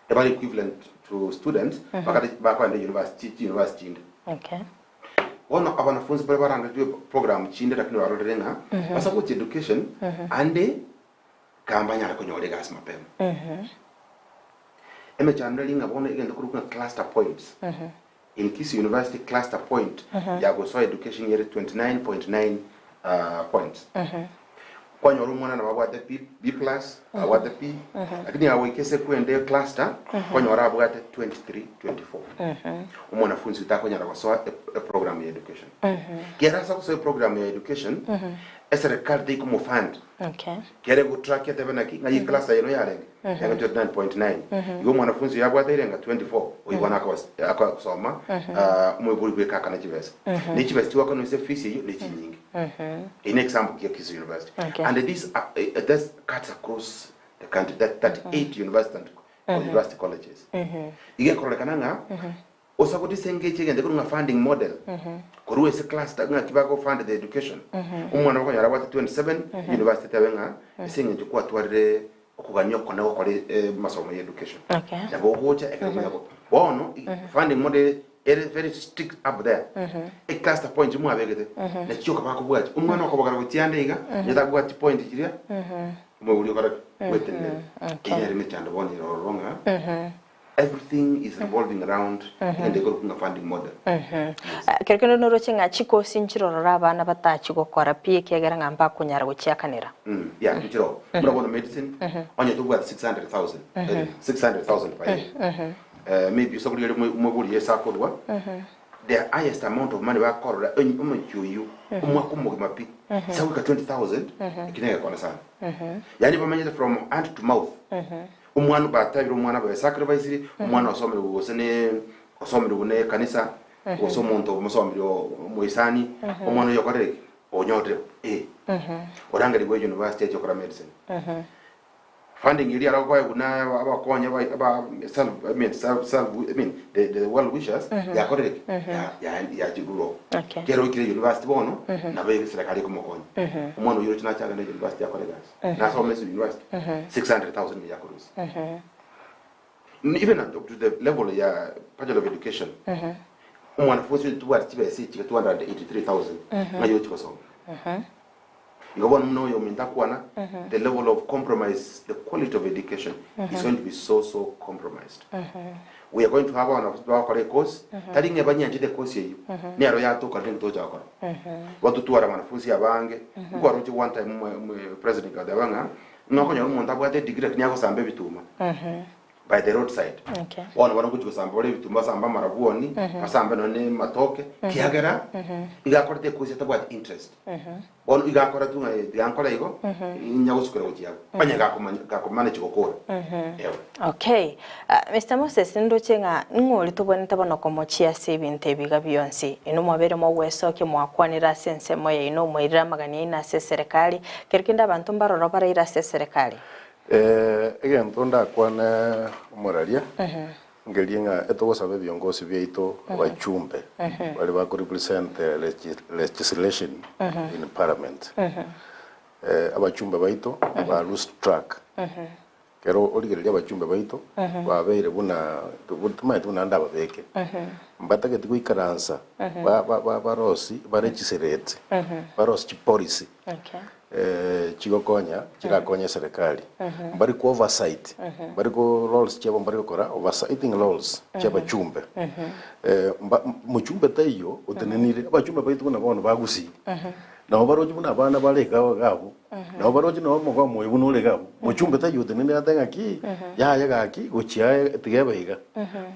Ebare equivalent to students bakare bakogenda university chi university chinde. Okay. Bono abanafunzi baria barangeretwe program chinde lakini barorire ng'a basa gochia education ande kambanyare konyora egasi mapema. Emechando eri ng'a bono egento korokwa ng'a cluster points. In Kisii University cluster point ya gosoa education ere 29.9 points. Kwanyora omwana nabo abwate B, B plus, abwate P, lakini agoika ase ekwende cluster, kwanyora abwate 23, 24. Omwanafunzi oyo takonyara gosoa eprogram ya education. Kera ase agosoa eprogram ya education, eserekari teikomofund. Okay. Kere egotrack etebe naki, ng'ai ecluster eno yarenge, yarenge 29.9. Igo omwanafunzi oyo abwate erenga 24, oyio bono akosoma, omoibori bweka akana chibesa. Ne chibesa chigoakanwa ase efees eyio nechinyinge. Eye ne example kia Kisii University. Okay. And this this cuts across the country, that 38 university and university colleges. Iga ekororekana ng'a osaboti ase engencho egento ekorwa ng'a funding model korwa ase cluster ng'aki bago fund the education. Omwana okonyora abwate 27 university etebe ng'a ase eng'encho kwatwarire okogania okone gokora amasomo ya education. Okay. Nabo ogocha ekero omanya bono funding model Ere very strict up there. Ecluster point mwabegete nachio bakobwatia. Omwana okobogera gochia ande iga, onye takobwati chipoint chiria, omoibori okora ki? Gwetenenera. Okay. Eyio nere emechando bono ere ororo ng'a everything is revolving around egento ekorokwa ng'a funding model. Yes. Ah, Kero kende noroche ng'a chikosi nchirororo abana batachi gokora pi ekiagera ng'a mbakonyara gochiakanera. Yeah, nchiroo. Buna bono medicine, onye tobwate 600,000, 600,000 per year. Maybe ase okorigereria omoibori ase akorua, The highest amount of money bakorora onye omochie oyio omwaka omogima pi ase goika 20,000 ekio negekone sana. Yaani bamenyete from hand to mouth. Omwana batebire omwana babe sacrificed, omwana osomire gose ne osomire buna ekanisa, gose omonto omosomire omoisani, omwana oyio okorire ki? Onyorire A. Orangerigwe university achie gokora medicine. Funding eria arokoe buna abakonye aba aba self I mean self self I mean the the well wishers yakorire ki? Ya ya yachirure Okay. Kero oikire university bono, nabo eserekari ekomokonya. Omwana oyio oroche nache agende university akore egasi. Nasome ase university, 600,000 nigo akorusia. Even up to the level ya Bachelor of Education, omwanafunzi oyo tobwate chibesa echi iga 283,000 ng'ai ochi gosoma. Igo bono buna oyo ominto akwana, the level of compromise, the quality of education is going to be so so compromised. We are going to have abana bagokora ecourse, tari ng'a banyanchete ecourse eyio, nero yatoka rende tocha gokora. Igo totware abanafunzi abange, nkwaroche one time president agateba ng'a, ng'a okonyora omonto abwate edegree lakini agosamba ebituma by the road side. Okay. Bono barabwo ngochia gosamba bare ebituma basambe amarabwoni, basambe nonye na amatoke, kiagera iga akorete ekosi atabwati interest. Bono iga akora tu ng'a tiga nkore igo, inya gosukera gochia abwo. Onye gakomanya gakomanage gokora. Ewe. Okay. Ah, Mr. Moses ndoche ng'a ning'o oria tobwenerete bono komochia ase ebinto ebi iga bionsi? Inwe mwabeire mogwesokia mwakwanire ase ensemo yaino mwairire amagani aino ase eserekari, kero kende abanto mbaroro baraire ase eserekari. Egento ndakwane omoraria, ngerie ng'a etogosaba ebiongozi biaito abachumbe baria bako represent legislation in parliament. Abachumbe baito ba lose track. Ekero origereria abachumbe baito babeire buna timanyeti buna ndababeke, mbatageti goikaransa barosi baregiserete barosi chipolicy chigokonya chirakonye eserekari. Mbari ko oversight mbari ko roles chiabo mbari gokora oversighting roles chia abachumbe. Mochumbe taiyo otenenire, abachumbe baito buna bono ba Gusii nabo baroche buna abana bare iga iga abwo, nabo baroche nabo omogomo oyo buna ore iga abwo, mochumbe taiyo otenenire ate ng'aki yaya gaki gochia aye tiga ebe iga.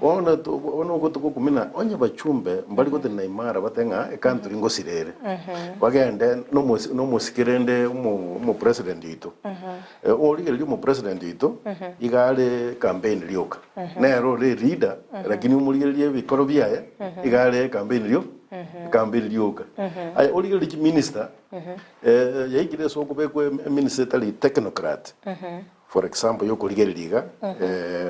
Bono to bono ogo togokumina onye bachumbe mbari gotenena imara bate ng'a ecountry ngosira ere, bagende nomosi nomosike rende omo omopresident oito, origereria omopresident oito, iga are campaign rioka, nere ore eleader lakini omorigererie ebikoro biaye, iga are campaign rio campaign rioka. Aye origererie chiminister, yaikire ase okobekwa eminister etari technocrat. For example yokorigereria iga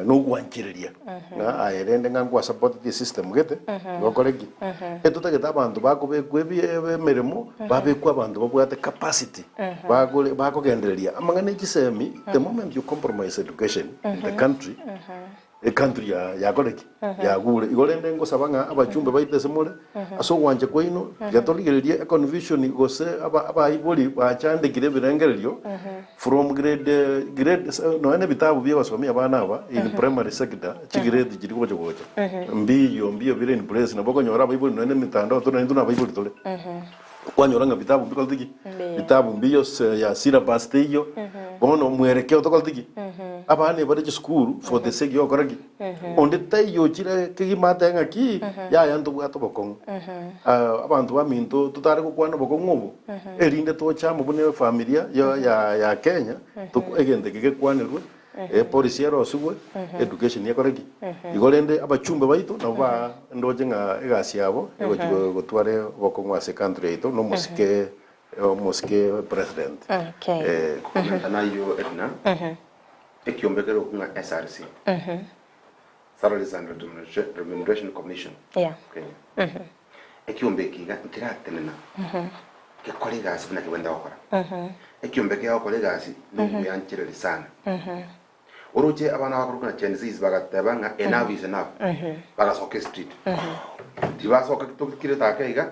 nogwanchereria ng'a aye rende ng'a nkwa supporteti esystem gete igo okore ki? Etotagete abanto bakobekwa ebi emeremo babekwe abanto babwate capacity bagore bakogendereria amang'ana e chisemi the moment you compromise education in the country Ecountry ya yakore ki? Yagure. Igo rende ngosaba ng'a abachumbe baito ase more, ase ogwancha kwaino, tiga torigererie econfusion gose aba abaibori bachandekire ebirengererio from grade grade nonya na ebitabu bia gosomia abana aba in primary sector, chigrade chiria gocha gocha, mbiyo mbiyo bire in place nabo okonyora abaibori nonya na emitandao tore naintwe na abaibori tore. Kwanyora ng'a vitabu mbikorete ki? Vitabu mbiyo se ya syllabus teiyo, bono mwerekeo tokorete ki? Abana ebare chisukuru for the sake yokora ki? Onde taiyo ochire kegima atebe ng'a ki, yaya ntobwate obokong'u. Abanto baminto totare gokwana obokong'u obo, erinde toche amo buna efamilia ya ya ya Kenya, toko egento eke gekwanerwe. Epolicy erosigwe, education ekore ki? Igo rende abachumbe baito nabo ba ndoche ng'a egasi yabo egochi gotwara obokong'u ase ecountry yaito na omosike omosike president. Okay. Eh. Komenta nayio Edna, ekiombe kere okwo ng'a SRC, Salaries and Remuneration Commission Yeah. Kenya. Ekiombe eke iga nkeratenena gekore egasi buna kebwenerete gokora. Ekiombe kegokora egasi nogoyanchereria sana. Oroche abana bakorokwa na Gen Zs bagateba ng'a enough is enough, bagasoka estreet. Tibasoka tokirete ake iga,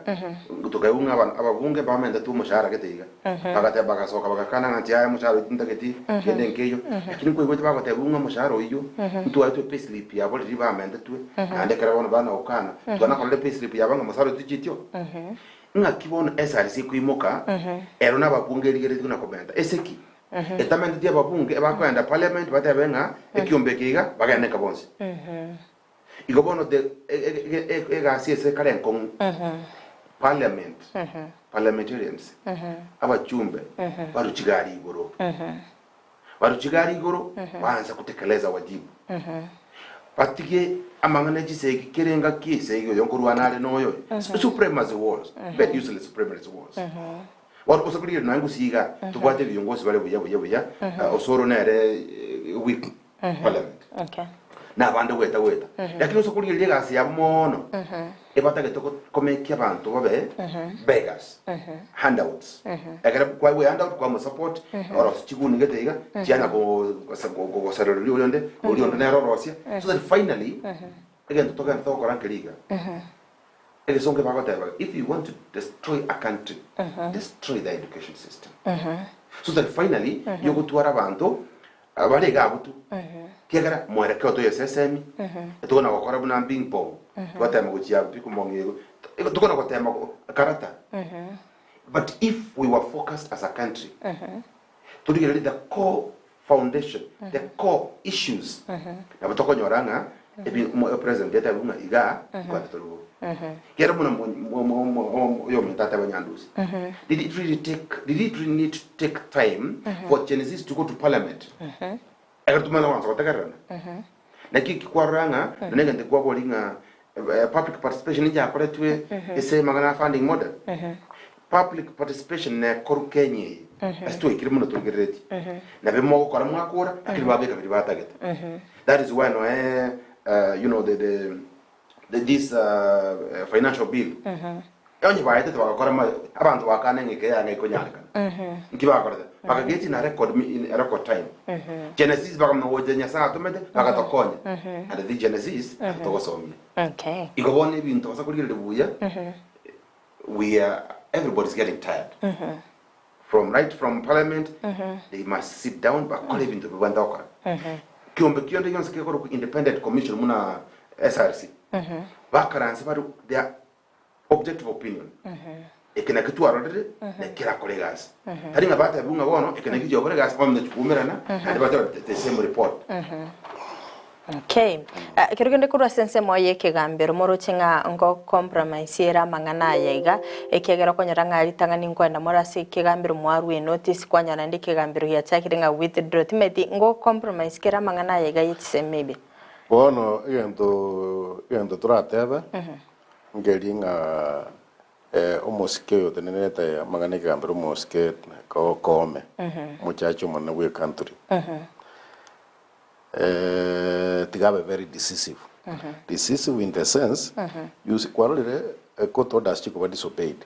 tokaigwa ng'a abana ababunge bamentetwe omoshahara gete iga. Bagateba bagasoka bagakana ng'a inche yaya omoshahara oito ntageti kende nkeiyo. Lakini nkoigwete bagotebigwa ng'a omoshahara oyio ntwaetwe epayslip yabo riria bamentetwe, naende ekero bono bana gokana, twana korora epayslip yabo ng'a omoshahara oito tichitio. Ng'aki bono SRC ekoimoka ero nababunge erigeretigwe na komenta? Ase ki? Etamenteti ababunge ebakoenda parliament batebe ng'a ekiombe eke iga bagende nka bonsi. Igo bono the egasi ase ekare enkong'u, parliament, parliamentarians, abachumbe barwe chigari igoro, barwe chigari igoro baanse kutekeleza wajibu. Batige amang'ana e chisegi kera engaki esegi oyo nkorwana are noyo oyo. Supremacy wars, very useless supremacy wars. Bono gose korigereria nonya gusii iga, tobwate ebiongozi bare buya buya buya, Osoro nere weak parliament. Okay. Na abande goeta goeta. Lakini ase okorigereria egasi yabo mono, ebatagete komekia abanto babe beggars, handouts. Ekero kwaigwa ehandout kwamosupport, orosie chiguni gete iga, chianya kogosereria oria onde, oria onde nere orosia, so that finally, egento togende togokora nkeri iga, egesongo ebagoteba if you want to destroy a country, destroy their education system. So that finally, yogotwara abanto Bare iga abwo tu, kiagera mwerekeo toyesesemi, tokona gokora buna ping pong, twatema gochia ping pong igo, tokona gotema karata. But if we were focused as a country, torigererie the core foundation, the core issues, nabo tokonyora ng'a ebi omo president yateba ng'a igaa nkwate tore bobe. Kero buna oyominto ateba Nyandusi, did it really take, did it really need to take time for Gen Zs to go to parliament? Ekero tumanya kwansa gotegererana. Naki eki kwarora ng'a nonye egento kwabori ng'a public participation inchakoretwe ase amang'ana a funding model. Public participation nekoru Kenya eye ase twaikire mono torigereretie. Nabe mogokora mwakora lakini babeka biria batagete. That is why noe you know the the the this financial bill onye baetete bagakora ma abanto bakana ng'a eke yanga ekonyarekana nki bakorete bakageti na record in a record time Genesis bakamanya gocha Nyasaye atomete bagatokonya and the Genesis togosomia Okay. igo bono ebinto basa korigereria buya we are everybody is getting tired from right from parliament they must sit down bakore ebinto bibwate gokora kiombe kionde gionsi kekorokwa independent commission buna SRC bakaranse bare their objective opinion eke naki twarorire na kerakore egasi tari ng'a batebiwe ng'a bono eke naki giokora egasi bono nachikuumerana naende batebe the same report. Okay. Ah, ekero kende korwa ase ensemo y'ekegambero moroche ng'a ngo compromise ere amang'ana aya iga, ekiagera okonyora ng'a ritang'ani nkoenda more ase ekegambero mwarwa enotice kwanyora naende ekegambero giachakire ng'a withdraw timanyeti ngo compromise kere amang'ana aya iga ye chisemi ebe. Bono egento egento toratebe, nkeri ng'a omosike oyo otenenerete amang'ana ekegambero omosike Koome, omochache omonene bwe ecountry. Tiga abe very decisive. Decisive in the sense, you see, kwarorire court orders chikoba disobeyed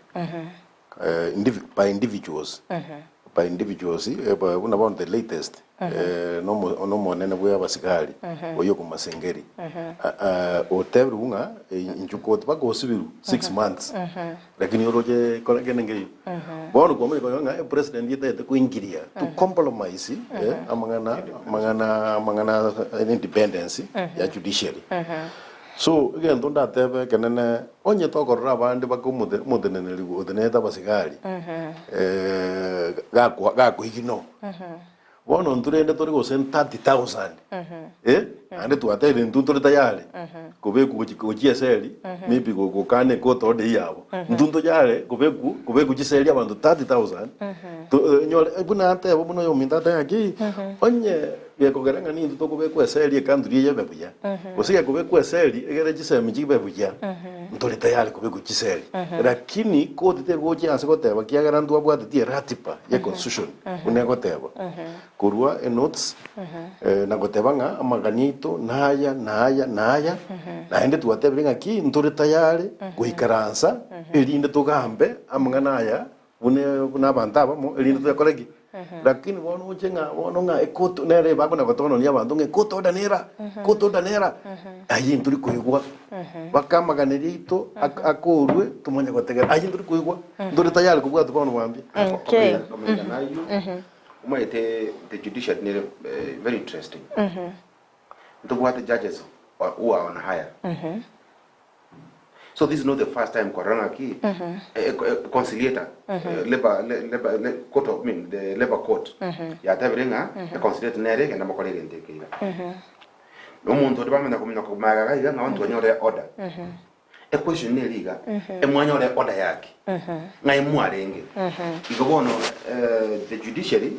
by individuals, by individuals buna bono the latest nomonene bwa abasigari oyio okomasengeri otebirwe ng'a inchuo court mpaka osibirwe 6 months lakini oroche kore kende nkeiyo. Bono kwamanya konyora ng'a epresident etagete koingiria to compromise amang'ana amang'ana amang'ana independence ya judiciary. So egento ndatebe ekenene onye tokorora abande baka omote omoteneneri otenenete abasigari gakwa gakoiginwa. Bono intwe rende tore gose 30,000 eh, naende twatebire intwe ntore tayari kobekwa gochi gochia eseri maybe gokana ecourt order eywo yabo. Intwe ntoyare kobekwa kobekwa chiseri abanto 30,000 to nyore buna ateba buna oyominto ateba ng'aki, onye gekogera ng'a nintwe tokobekwa eseri ecountry eye ebe buya, gose gekobekwa eseri egere chisemi chibe buya, ntore tayari kobekwa chiseri. Lakini court tegochia ase goteba kiagera ntwabwateti eratiba ye constitution. Buna egoteba, korwa enotes, na goteba ng'a amagani aito naya, naya, naya, naende twatebire ng'a ki ntore tayari goikaransa erinde togambe amang'ana aya buna buna abanto abamo erinde toyakore ki? Lakini bono oche ng'a bono ng'a ekoto nere ebakona gotononia abanto ng'a ekoto order nera, ekoto order nera, ayio ntori koigwa. Baka amaganerio aito akorwe tomanye gotegerera, ayio ntori koigwa. Ntore tayari kobwatwa bono mambia. Okay. Komenya nayio omanyete the judiciary nere very interesting. Ntobwate judges who are on hire. So this is not the first time korora ng'aki conciliator labour labour court of, I mean the labour court yatebire ng'a a conciliator nere egenda mokore egento eke iga. Na omonto oria bamanya komanya komaega iga iga ng'a abanto banyore order. Equestion neri iga, emwanyore order yaki? Ng'ai mwarenge? Igo bono the judiciary,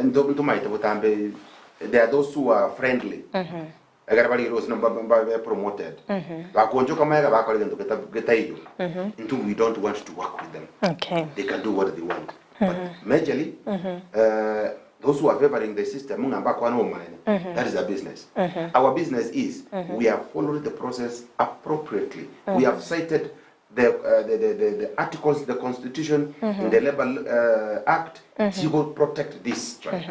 ntomaete botambe, there are those who are friendly. Ekero barigire gose mbabe promoted, bakoonchoka magega bakora egento getaiyo. Intwe we don't want to work with them. They can do what they want. But majorly, those who are favoring the system ng'a mbakwane obomaene, that is their business. Our business is we have followed the process appropriately. We have cited the, the, the, the, the articles, the constitution, in the Labour Act, chigo protect this strike.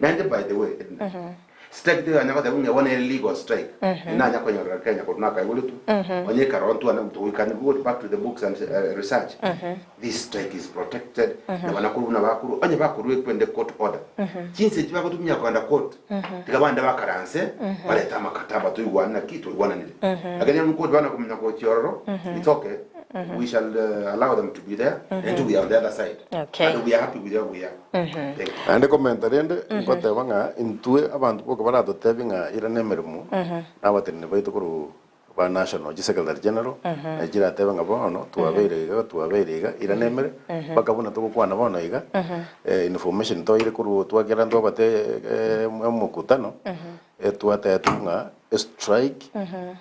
Naende by the way, Edna, strike teyanya goteba ng'a bono ere legal strike, nanya konyorera Kenya korwa nakaiboretwe, onye ekarora ntwane we can go back to the books and research, this strike is protected, na banakorwa buna bakorwa, onye bakorwa ekwende court order, chinsa echi bagotumia kogenda court, tiga bande bakaranse, barete amakataba toigwane naki twaigwananire. Lakini onye court bana komanya gochia ororo, it's okay, we shall allow them to be there, naintwe we are on the other side, and we are happy with where we are. Naende komenta rende, ngoteba ng'a intwe abanto boka baratotebie ng'a irana emeremo na abateneneri baito korwa ba national chisecretary general, na chiratebe ng'a bono twabeire iga twabeire iga irana emere, mpaka buna togokwana bono iga, information toire korwa twakera ntwabate omokutano, etwatebiwa ng'a estrike,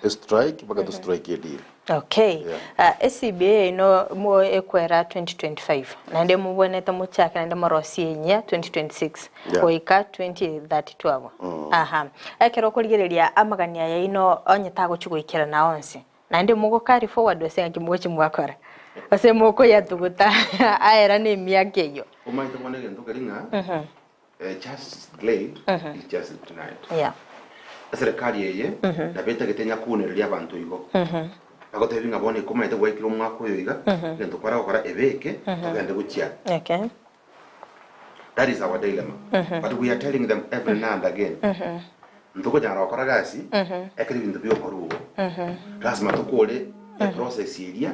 estrike mpaka tostrike edeal. Okay. Yeah. Ah, ECBA yaino mo ekwera 2025 naende mobwenerete mochake naende morosie enyia 2026 Yeah. goika 2032 abwo. Aha. Ekero okorigereria amagani aya yaino onye tagochi goikerana onsi naende mogo carry forward gose ng'aki mogochi mwakora gose mokoyatuguta aera na emiaka eyio. Omanyete bono egento keri ng'a justice delayed is justice denied. Yeah. Eserekari eye nabo etagete nyakunereria abanto igo. Bagotebi ng'a bono ekomanyete gwaikire omwaka oyo iga, egento kware gokora ebeke togende gochia. Okay. That is our dilemma. But we are telling them every now and again, ntokonyara gokora gasi ekero ebinto biokorwa igo. Lasima tokore eprocess eria,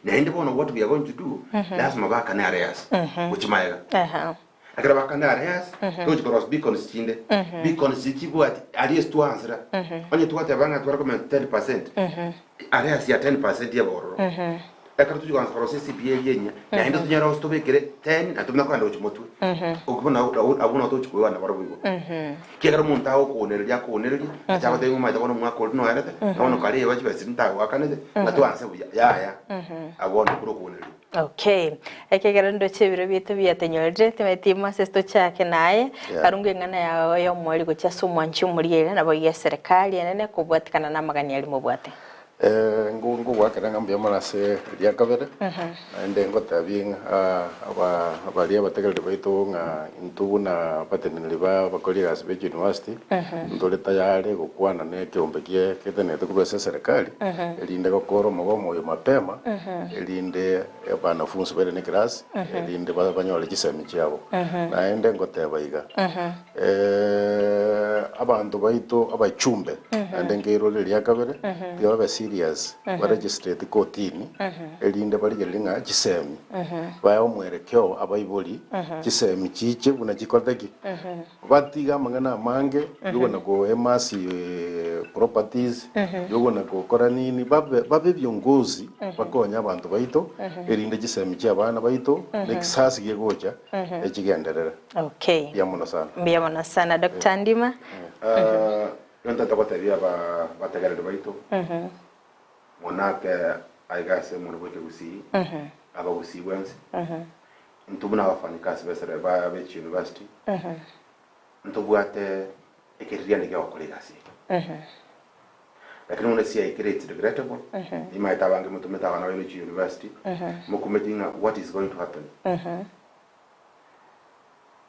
naende bono what we are going to do, lasima bakane arrears gochia magega. Aha. Ekero bakande arrears, togochia korosia beacons chinde. Beacons echi chibwati aria ase twansera. Onye twateba ng'a tware komenta 10%, arrears ya 10% ebe ororo. Ekero tochia koansa korosia ecpa eria enyia, naende tonyare gose tobekere 10 na tomanye kogenda gochia motwe. Okwo bono abwo nabo togochia koigwana nabarobwo igo. Ekiagera omonto agokoonereria akoonereria, ache agotebie ng'a omanyete bono omwaka oria noerete, na bono kareba chibesa chiria ntagoakanete, ng'a twanse buya, yaya, abwo bono okure okoonereria. Okay. Ekegera ndoche ebiro biaito biatenyorire, timanyeti Moses tochake naye, Yeah. karunga eng'ana yao y'omoerio gochia ase omwanchi omoria ere, naboigo eserekari enene kobwatikana namagani aria mobwate. Eh, ngo- ngogoakera ng'a mbuya mono ase eria kabere, naende ngotebi ng'a aba baria abategereri baito ng'a intwe buna abateneneri ba abakori egasi be chiuniversity, ntore tayari gokwana na ekeombe kie getenenete korwa ase eserekari, erinde gokora omogomo oyo mapema, erinde abanafunsi bairane eclass, erinde banyore chisemi chiabo. Naende ngoteba iga, abanto baito abachumbe, naende nkeirore eria kabere, tiga babe serious, baregistrate kotini, erinde barigererie ng'a chisemi, bae omwerekeo abaibori, chisemi chiche buna chikorete ki? Batige amang'ana amange yogona ko amass properties, yogona gokora nini, babe babe viongozi bakonye abanto baito, erinde chisemi chia abana baito, na ekisasi gegocha echigenderere. Okay. Mbuya mono sana. Mbuya mono sana Doctor Ndima. Egento ntagotebia aba bategereri baito, monake aiga ase omonwa bwa ekegusii, abagusii bwensi, Intwe buna abafanyikasi b'esere ba b'echiuniversity, ntobwate ekeririanda kia gokora egasi eye. Lakini bono esiaikire it's regrettable, nimaete abange motomete abana baino chiuniversity, mokumeti ng'a what is going to happen.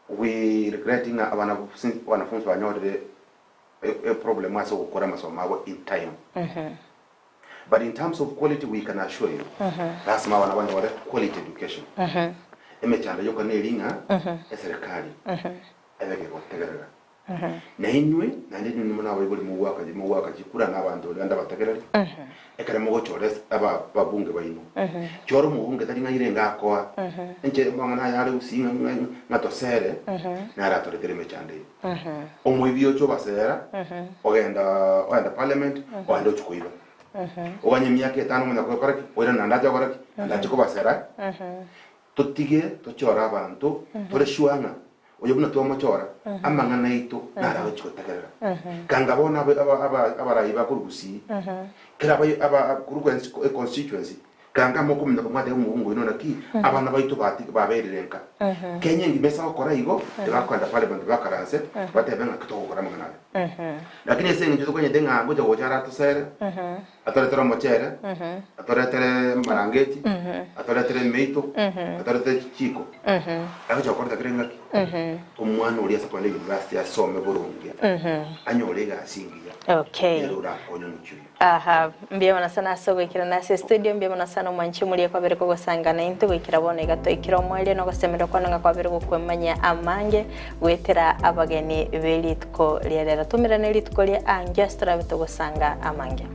We regret ng'a abana wanafunzi banyorire eproblem ase ogokora amasomo abo in time. But in terms of quality we can assure you lasima abana banyore quality education. Emechando yoka neri ng'a eserekari ebe kegotegerera. Na inwe naende inwe nimwe nabaibori mogoaka mogoaka chikura na abanto baria bande abategereri, ekero mogochora ase aba ababunge baino. Chora omobunge tari ng'a irenge akoa, inche amang'ana aya are gusii ng'a ng'a ng'a tosere, naro atoretere emechando eye. Omoibi oche obasera, ogenda ogenda parliament, ogenda ochia koiba. Oganye emiaka etano omanya gokora ki? Oirane naende ache gokora ki? Naende ache kobasera. Totige tochore abanto tore sure ng'a oyo buna twamochora, amang'ana aito naro agochia gotegerera. Kanga bono abarai ba korwa Gusii, kera korwa econstituency, kanga mokominyoka mwateba omobunge oino naki abana baito baberire nka. Kenya engima ase gokora igo, tibakogenda parliament bakaranse, batebe ng'aki togokora amang'ana aya. Lakini ase eng'encho tokonyete ng'a ngocha gocha aratosere, Atoretere omochere, atoretere amarangeti, atoretere emeito, atoretere chichiko. Agocha gokoreta kera engaki. Omwana oria ase kogenda university asome boronge, anyore egasi engiya, Okay. nere orakonye omochie oyo. Aha, mbuya mono sana ase ogoikerana ase estudio, mbuya mono sana omwanchi omoria kwabere kogosanga naintwe goikera bono iga twaikire omoerio na ogosemeria kwane ng'a kwabere gokwemanyia amange goetera abageni be rituko ria rero. Tomerane rituko ria ankio ase torabe togosanga amange.